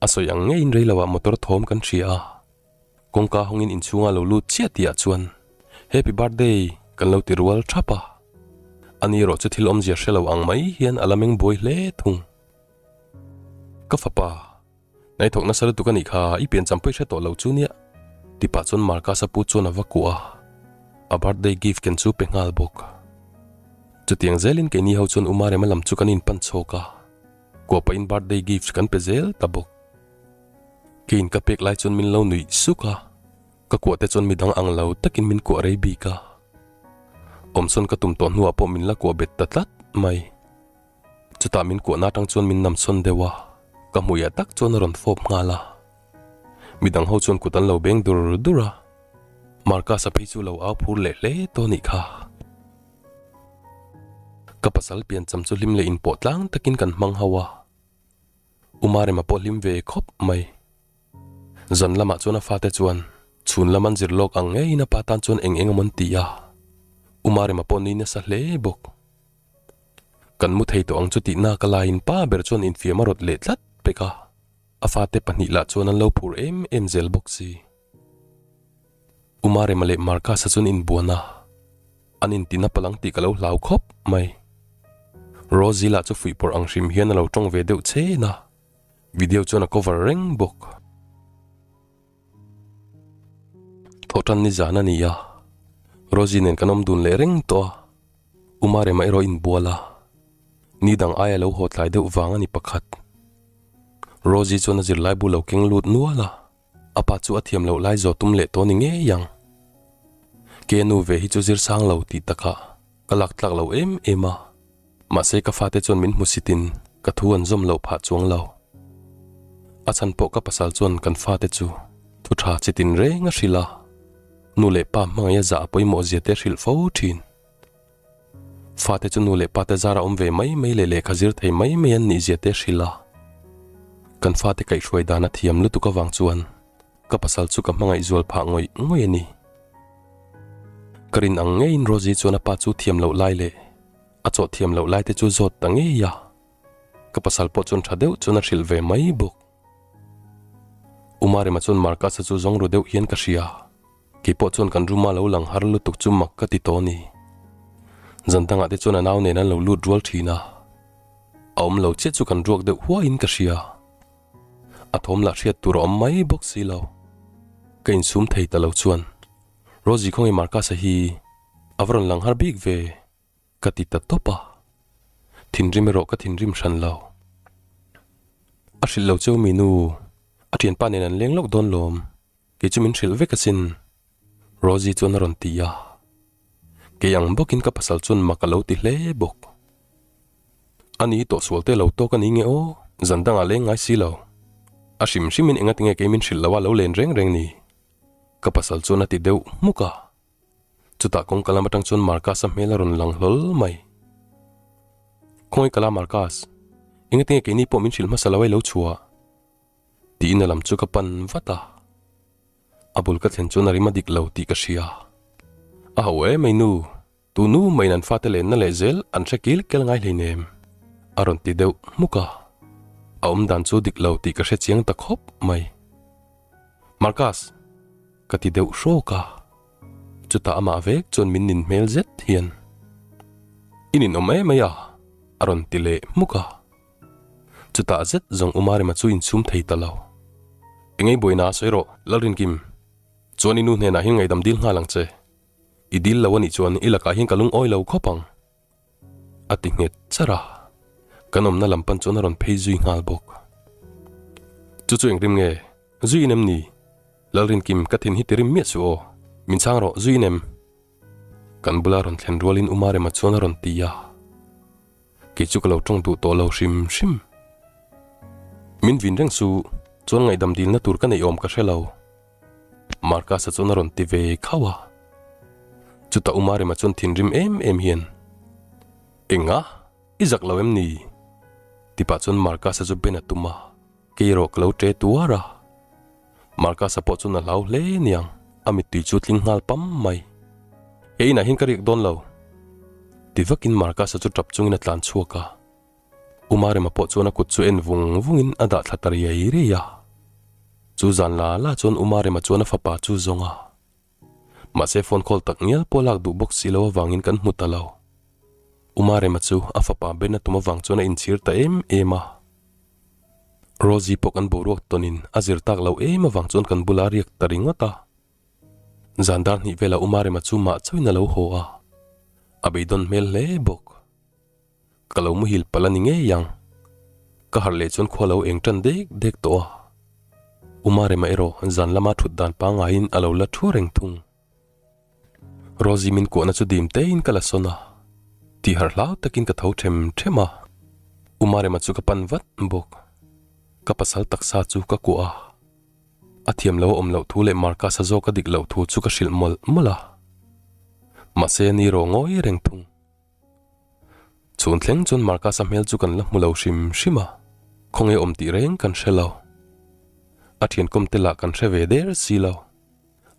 A sawi ang ngeiin rei loah motor thawm kan hria a. Kawngka hawngin inchhunga lo lut chiah tihah chuan Happy birthday kan lo ti rual thap a. Ani erawh chu thil awmzia hre lo ang mai hian a la meng buai hle thung. Ka fapa, nai thawk nasa lutuk a nih kha, i pian champui hre tawh lo chu nia ti pah chuan Marcus-a pu chuan a va kuah a, a birthday gift ken chu pe nghal bawk. Chutiang zelin keini ho chuan Umarema lam chu kan inpan chhawk a, kuah pahin birthday gift kan pe zel ta bawk. Keiin ka pek lai chuan min lo nuih suk a, ka kuah te chuan midang ang lo takin min kuah rei bik a. Awmsawn ka tum tawh hnuah pawh min la kuah bet ta tlat mai. Chutah min kuahna atang chuan min namsawn deuh a, ka hmuiah tak chuan a rawn fawp nghal a. Midang ho chuan kut an lo beng dur dur a, Marcus-a phei chu lo au phur leh hle tawh a nih kha. Ka pasal piancham chu hlim leh inpawh tlang takin kan hmang ho a. Umarema pawh hlim ve khawp mai. Zan lamah chuan a fate chuan chhun lam an zir lawk ang ngeiin a pa tan chuan eng eng emaw an ti a, Umarema pawh nui nasa hle bawk. Kan mu thei tawh ang chu tih nak a laiin pa ber chuan infiam a rawt leh tlat pek a, a fate pahnih lah chuan an lo phur em em zel bawk si. Umarema leh Marcus-a chuan inbuan a, an intina palang tih ka lo hlau khawp mai. Rosie lah chu fuihpawrh ang hrim hian a lo tawng ve deuh chen a, video chuan a cover reng bawk. Thawhtan ni zan a ni a, Rosie nen kan awm dun leh reng tawh a, Umarema erawh inbual a, ni dang aia lo haw tlai deuh vang a ni pakhat. Rosie chuan a zirlaibu lo keng lut nual a. A pa chu a thiam loh lai zawh tum leh tawh ni ngei ang. Ke nu ve hi chu zir sang lo tih takah ka lak tlak lo em em a, mahse ka fate chuan min hmusitin ka thu an zawm loh phah chuang lo. A chhan pawh ka pasal chuan kan fate chu thu tha chi tin reng a hrilh a, nu leh pa hmangaih a zah a pawimawh zia te hrilh fo thin. Fate chu nu leh pate zara awm ve mai mai leh lehkha zir thei mai mai an nih zia te hrilh a. Kan fate kaihhruai dan a thiam lutuk avang chuan ka pasal chu ka hmangaih zual phah ngawih ngawih a ni. Ka rin ang ngeiin Rosie chuan a pa chu thiam loh lai leh a chawh thiam loh lai te chu zawt ta ngei a. Ka pasal pawh chuan tha deuh chuan a hrilh ve mai bawk. Umarema chuan Marcus-a chu zawng ru deuh hian ka hria. Kei pawh chuan kan room a lo lang har lutuk chu mak ka ti tawh a ni. Zan dangah te chuan a nau nen an lo lut rual thin a, a awm lo chiah chu kan ruak deuh huaiin ka hria. A thawm lah hriat tur a awm mai bawk si lo. Ka insum thei ta lo chuan Rosie khawnge Marcus-a hi a va rawn lang har bik ve ka ti ta tawp a. Thinrim erawh ka thinrim hran lo. A hrilh lo cheu mi nu, a thianpa nen an leng lawk dawn lawm. Kei chu min hrilh vek asin, Rosie chuan a rawn ti a. Kei ang bawkin ka pasal chuan mak a lo ti hle bawk. Ani hi tawhsual te lo tawk a ni nge aw, zan dangah leng ngai si lo. A hrim hrimin enga tinge kei min hrilh lo a lo len reng reng ni? Ka pasal chuan a ti deuh hmuk a. Chutah kawngka lam atang chuan Marcus-a hmel a rawn lang hlawl mai. Khawngaih ka la Marcus, enga tinge keini pawh min hrilh hmasa lo a i lo chhuah? Tiin a lam chu ka pan vat a, a bul ka thlen chuan a rim a dik lo tih ka hria. A ho em mai nu, tu nu maiin an fate lenna leh zel an hre kil kel ngai hleinem, a rawn ti deuh hmuk a. A awm dan chu dik lo tih ka hre chiang ta khawp mai. Marcus! Ka ti deuh hrawk a, chutah amah vek chuan min nin hmel zet hian, I ninawm em mai a, a rawn ti leh hmuk a. Chutah zet zawng U Marema chu inchhum thei ta lo. Engei buaina a sawi rawh, Lalrinkim. Chuan i nu hnenah hian ngaihdam dil nghal ang che. I dil lo a nih chuan i lakah hian ka lungawi lo khawp ang. A ti nghet char a, kan awmna lam pan chuan a rawn phei zui nghal bawk. Chu chu engrim nge? Zui in em ni? Lalrinkim, ka thin hi ti rim miah suh aw. Min chhang rawh, zui in em? Kan bula rawn thlen rualin U Marema chuan a rawn ti a, kei chu ka lo tawng duh tawh lo hrim hrim. Min vin reng su, chuan ngaihdam dilna tur ka neih awm ka hre lo. Marcus-a chuan a rawn ti ve khauh a. Chutah U Marema chuan thinrim em em hian, Enga? I zak lo em ni? Tipah chuan Marcus-a chu ben a tum a, kei erawh ka lo ṭe tuar a. Marcus-a pawh chuan a hlau hle niang, a mittui chu tling nghal pam mai. He inah hian ka riak dawn lo. Ti vakin Marcus-a chu ṭap chungin a tlan chhuak a. U Marema pawh chuan a kut chu en vung vungin a dah thla ta riai riai a. Chu zan la la chuan U Marema chuan a fapa chu zawng a. Mahse phone call tak ngial pawh lak duh bawk si lo avangin kan hmu ta lo. U Marema chu a fapa ben a tum avang chuan a inchhir ta em em a. Rosie pawh kan boruak tawnin a zir tak lo em avang chuan kan bula riak ta ringawt a. Zan dar hnih velah U Marema chu mah chauhin a lo haw a. A beidawn hmel hle bawk. Ka lo muhil palh a ni ngei ang. Ka harh leh chuan khua lo eng tan dek dek tawh a. U Marema erawh zan lama thut dan pangaiin a lo la thu reng thung. Rosie min kuahna chu dim tein ka la sawn a. Tih harh hlau takin ka tho them them a. U Marema chu ka pan vat bawk. Ka pasal taksa chu ka kuah a. A thiam lo a awm loh thu leh Marcus-a zawk a dik loh thu chu ka hrilh mawlh mawlh a. Mahse a ni rawh ngawi reng thung. Chhun thleng chuan Marcus-a hmel chu kan la hmu lo hrim hrim a, khawnge awm tih reng kan hre lo. A thiankawm te lah kan hre ve der si lo.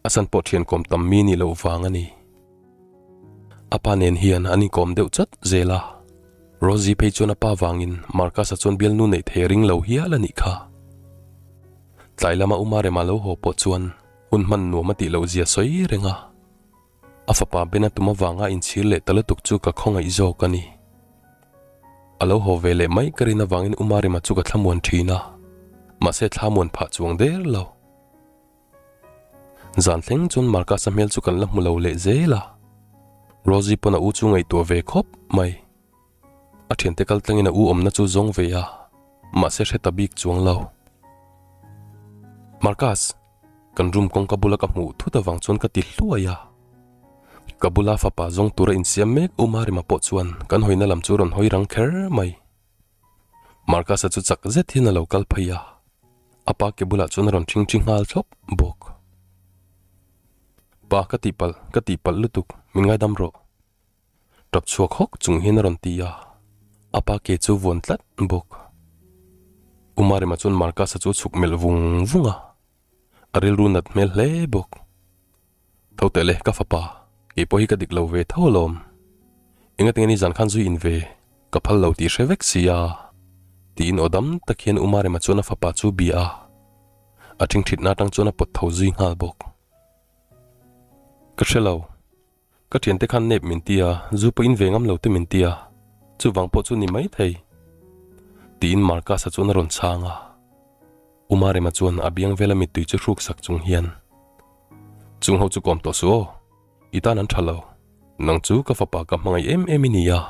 A san pawh thiankawm tam mi nih loh vang a ni. A pa nen hian an inkawm deuh chat zel a, Rosie phei chuan a pa vangin Marcus-a chuan bialnu neih thei a ring lo hial a nih kha. Tlai lama U Marema lo haw pawh chuan hun hman nuam a tih loh zia sawi reng a. A fapa bena tum avanga inchhir leh ta lutuk chu ka khawngaih zawk a ni. A lo haw ve leh mai ka rin avangin U Marima chu ka thlamuan thin a, mahse thlamuan phah chuang der lo. Zan thleng chuan Marcus-a hmel chu kan la hmu lo leh zel a, Rosie pawn a u chu ngaihtuah ve khawp mai. A thiante kal tlangin a u awmna chu zawng ve a, mahse hre ta bik chuang lo. Marcus! Kan room kawngka bula ka hmuh thut avang chuan ka ti hluai a. Ka bula fapa zawng tura insiam mek U Marima pawh chuan kan hawina lam chu rawn hawi rang kher mai. Marcus-a chu chak zet hian a lo kal phei a, a pa ke bulah chuan a rawn ṭhingṭhi nghal thlawp bawk. Pa ka tihpalh, ka tihpalh lutuk, min ngaidam rawh. Tap chhuak hawk chung hian a rawn ti a, a pa ke chu vuan tlat bawk. U Marema chuan Marcus-a chu a chhuk melh vung vung a, a rilru nat hmel hle bawk. Tho teh le, ka fapa, kei pawh hi ka dik lo ve tho alawm. Engatinge nizan khan zui in ve, ka phal lo tih hre vek si a, tiin aw dam tak hian U Marema chuan a fapa chu bia a, a ṭhingṭhitna aṭang chuan a pawt tho zui nghal bawk. Ka hre lo. Ka thiante khan nep min ti a, zu pawh in ve ngam lo te min ti a, chuvang pawh chu ni mai thei. Tiin Marcus-a chuan a rawn chhang a. U Marema chuan a biang vela mittui chu hruk sak chung hian, Chung ho chu kawm tawh suh aw, i tan an tha lo. Nang chu ka fapa ka hmangaih em em i ni a,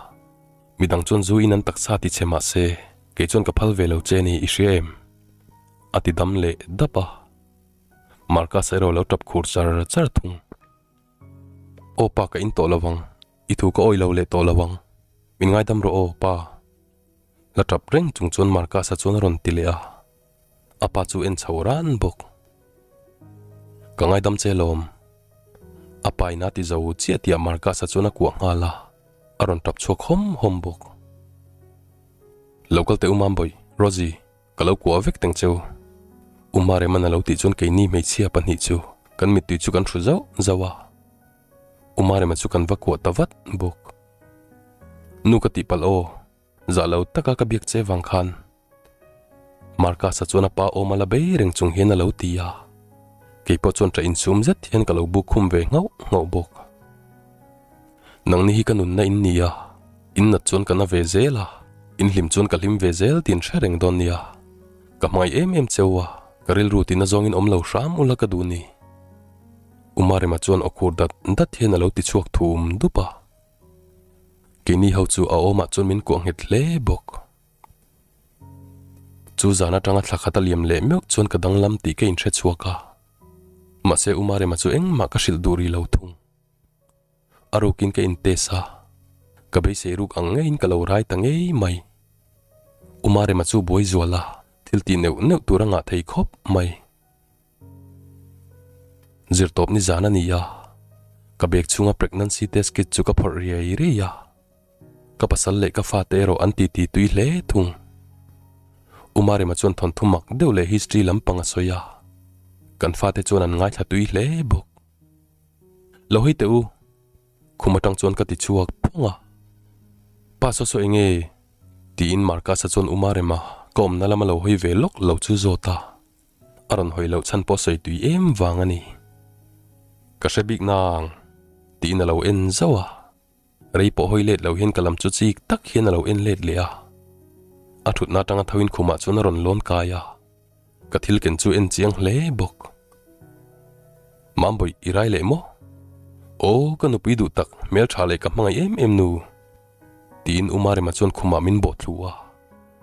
midang chuan zu in an taksa ti che mah se, kei chuan ka phal ve lo che ni i hria em? A ti dam leh dap a. Marcus-a erawh a lo tap khur char char thung. Aw pa ka in tawh lo ang, i thu ka awih lo leh tawh lo ang, min ngaidam rawh aw pa. La tap reng chung chuan Marcus-a chuan a rawn ti leh a, a pa chu en chho ran bawk. Ka ngaidam che lawm. A pa in a ti zo chiah tih ah Marcus-a chuan a kuah nghal a, a rawn tap chhuak hawm hawm bawk. Lo kal teh u Mambawih, Rosie. Ka lo kuah vek teng cheu. U Mareman a lo tih chuan keini hmeichhia pahnih chu kan mittui chu kan hru zauh zauh a. U Marema chu kan va kuah ta vat bawk. Nu ka tihpalh aw, zah lo taka ka biak che vang khan. Marcus-a chuan a pa awm a la bei reng chung hian a lo ti a. Kei pawh chuan ṭah insum zet hian ka lo buk khum ve nghauh nghauh bawk. Nangni hi ka nunna in ni a, in nat chuan ka na ve zel a. In hlim chuan ka hlim ve zel tih in hre reng dawn nia. Ka hmangaih em em cheu a, ka rilru tihna zawngin awm lo hram ula ka duh ni. Umarema chuan aw khur dat dat hian a lo ti chhuak thum dup a. Keini ho chu a awmah chuan min kuah nghet hle bawk. Chu zan atanga thla khat a liam leh meuh chuan ka danglam tih ka inhre chhuak a. Mahse Umarema chu engmah ka hrilh duh rih lo thung. A rukin ka intest a, ka beisei ruk ang ngeiin ka lo rai ta ngei mai. Umarema chu buai zual a, thil tih neuh neuh tur a ngah thei khawp mai. Zirtawp ni zan a ni a, ka bag chhunga pregnancy test kit chu ka phawrh riai riai a. Ka pasal leh ka fate erawh an titi tui hle thung. Umarema chuan thawnthu mak deuh leh history lampang a sawi a, kan fate chuan an ngaithla tui hle bawk. Lo hei teh u, khum atang chuan ka ti chhuak phawng a. Pa saw saw enge? tiin Marcus-a chuan Uma Rema ka awmna lama lo hawi ve lawk lo chu zawt a. A rawn hawi loh chhan pawh sawi tui em vang a ni. Ka hre bik nang, tiin a lo en zauh a. Rei pawh hawi let lo hian ka lam chu chik tak hian a lo en let leh a. A thutna atanga thoin khumah chuan a rawn lawn kai a. Ka thil ken chu en chiang hle bawk. Mambawi i rai leh maw? Aw ka nupui duh tak hmeltha leh ka hmangaih em em nu. Tiin U Marema chuan khumah min bawh thlu a.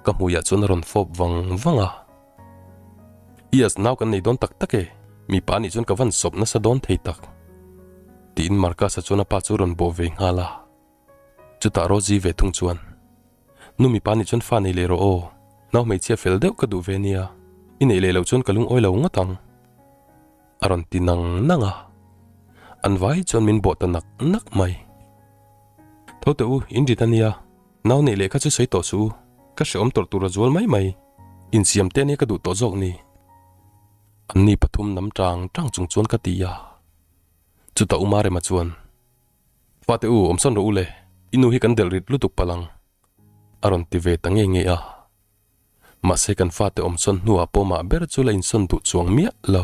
Ka hmuiah chuan a rawn fawp vang vang a. Yes, nau kan nei dawn tak tak e, mipa anih chuan ka van sawp nasa dawn thei tak. Tiin Marcus-a chuan a pa chu rawn bawh ve nghal a. Chutah Rosie ve thung chuan, Nu mipa anih chuan fa nei leh rawh aw, nau hmeichhia fel deuh ka duh ve nia, i neih leh loh chuan ka lungawi lo ngawt ang. A rawn ti nang nang a. An vai chuan min bawh ta nak nak mai. Tho teh u, in rit a nia. Nau neih leh kha chu sawi tawh suh u, ka hrehawm tawrh tur a zual mai mai. Insiam te ania ka duh tawh zawk ni. Anni pathum nam tang tang chung chuan ka ti a. Chutah U Marema chuan, Fate u, awmsawn rawh u le, i nu hi kan delh rit lutuk palh ang, a rawn ti ve ta nge nge a. Mahse kan fate awmsawn hnuah pawh mah ber chu la insawn duh chuang miah lo.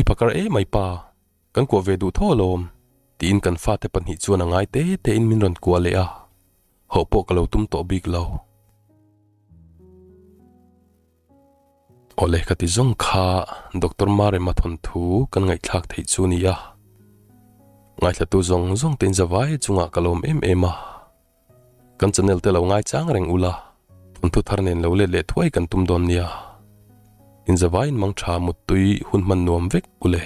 I phakar emai pa. Kan kuah ve duh tho alawm, tiin kan fate pahnih chuan a ngai te tein min rawn kuah leh a, hauh pawh ka lo tum tawh bik lo. Awle ka ti zawng kha Doctor Marema thawnthu kan ngaihthlak theih chu ni a, ngaithlatu zawng zawng tein zavai chungah ka lawm em em a. Kan channel te lo ngaichang reng ula, thawnthu thar nen lo let leh thuai kan tum dawn nia. Inzavaiin mangtha muttui hun hman nuam vek ule.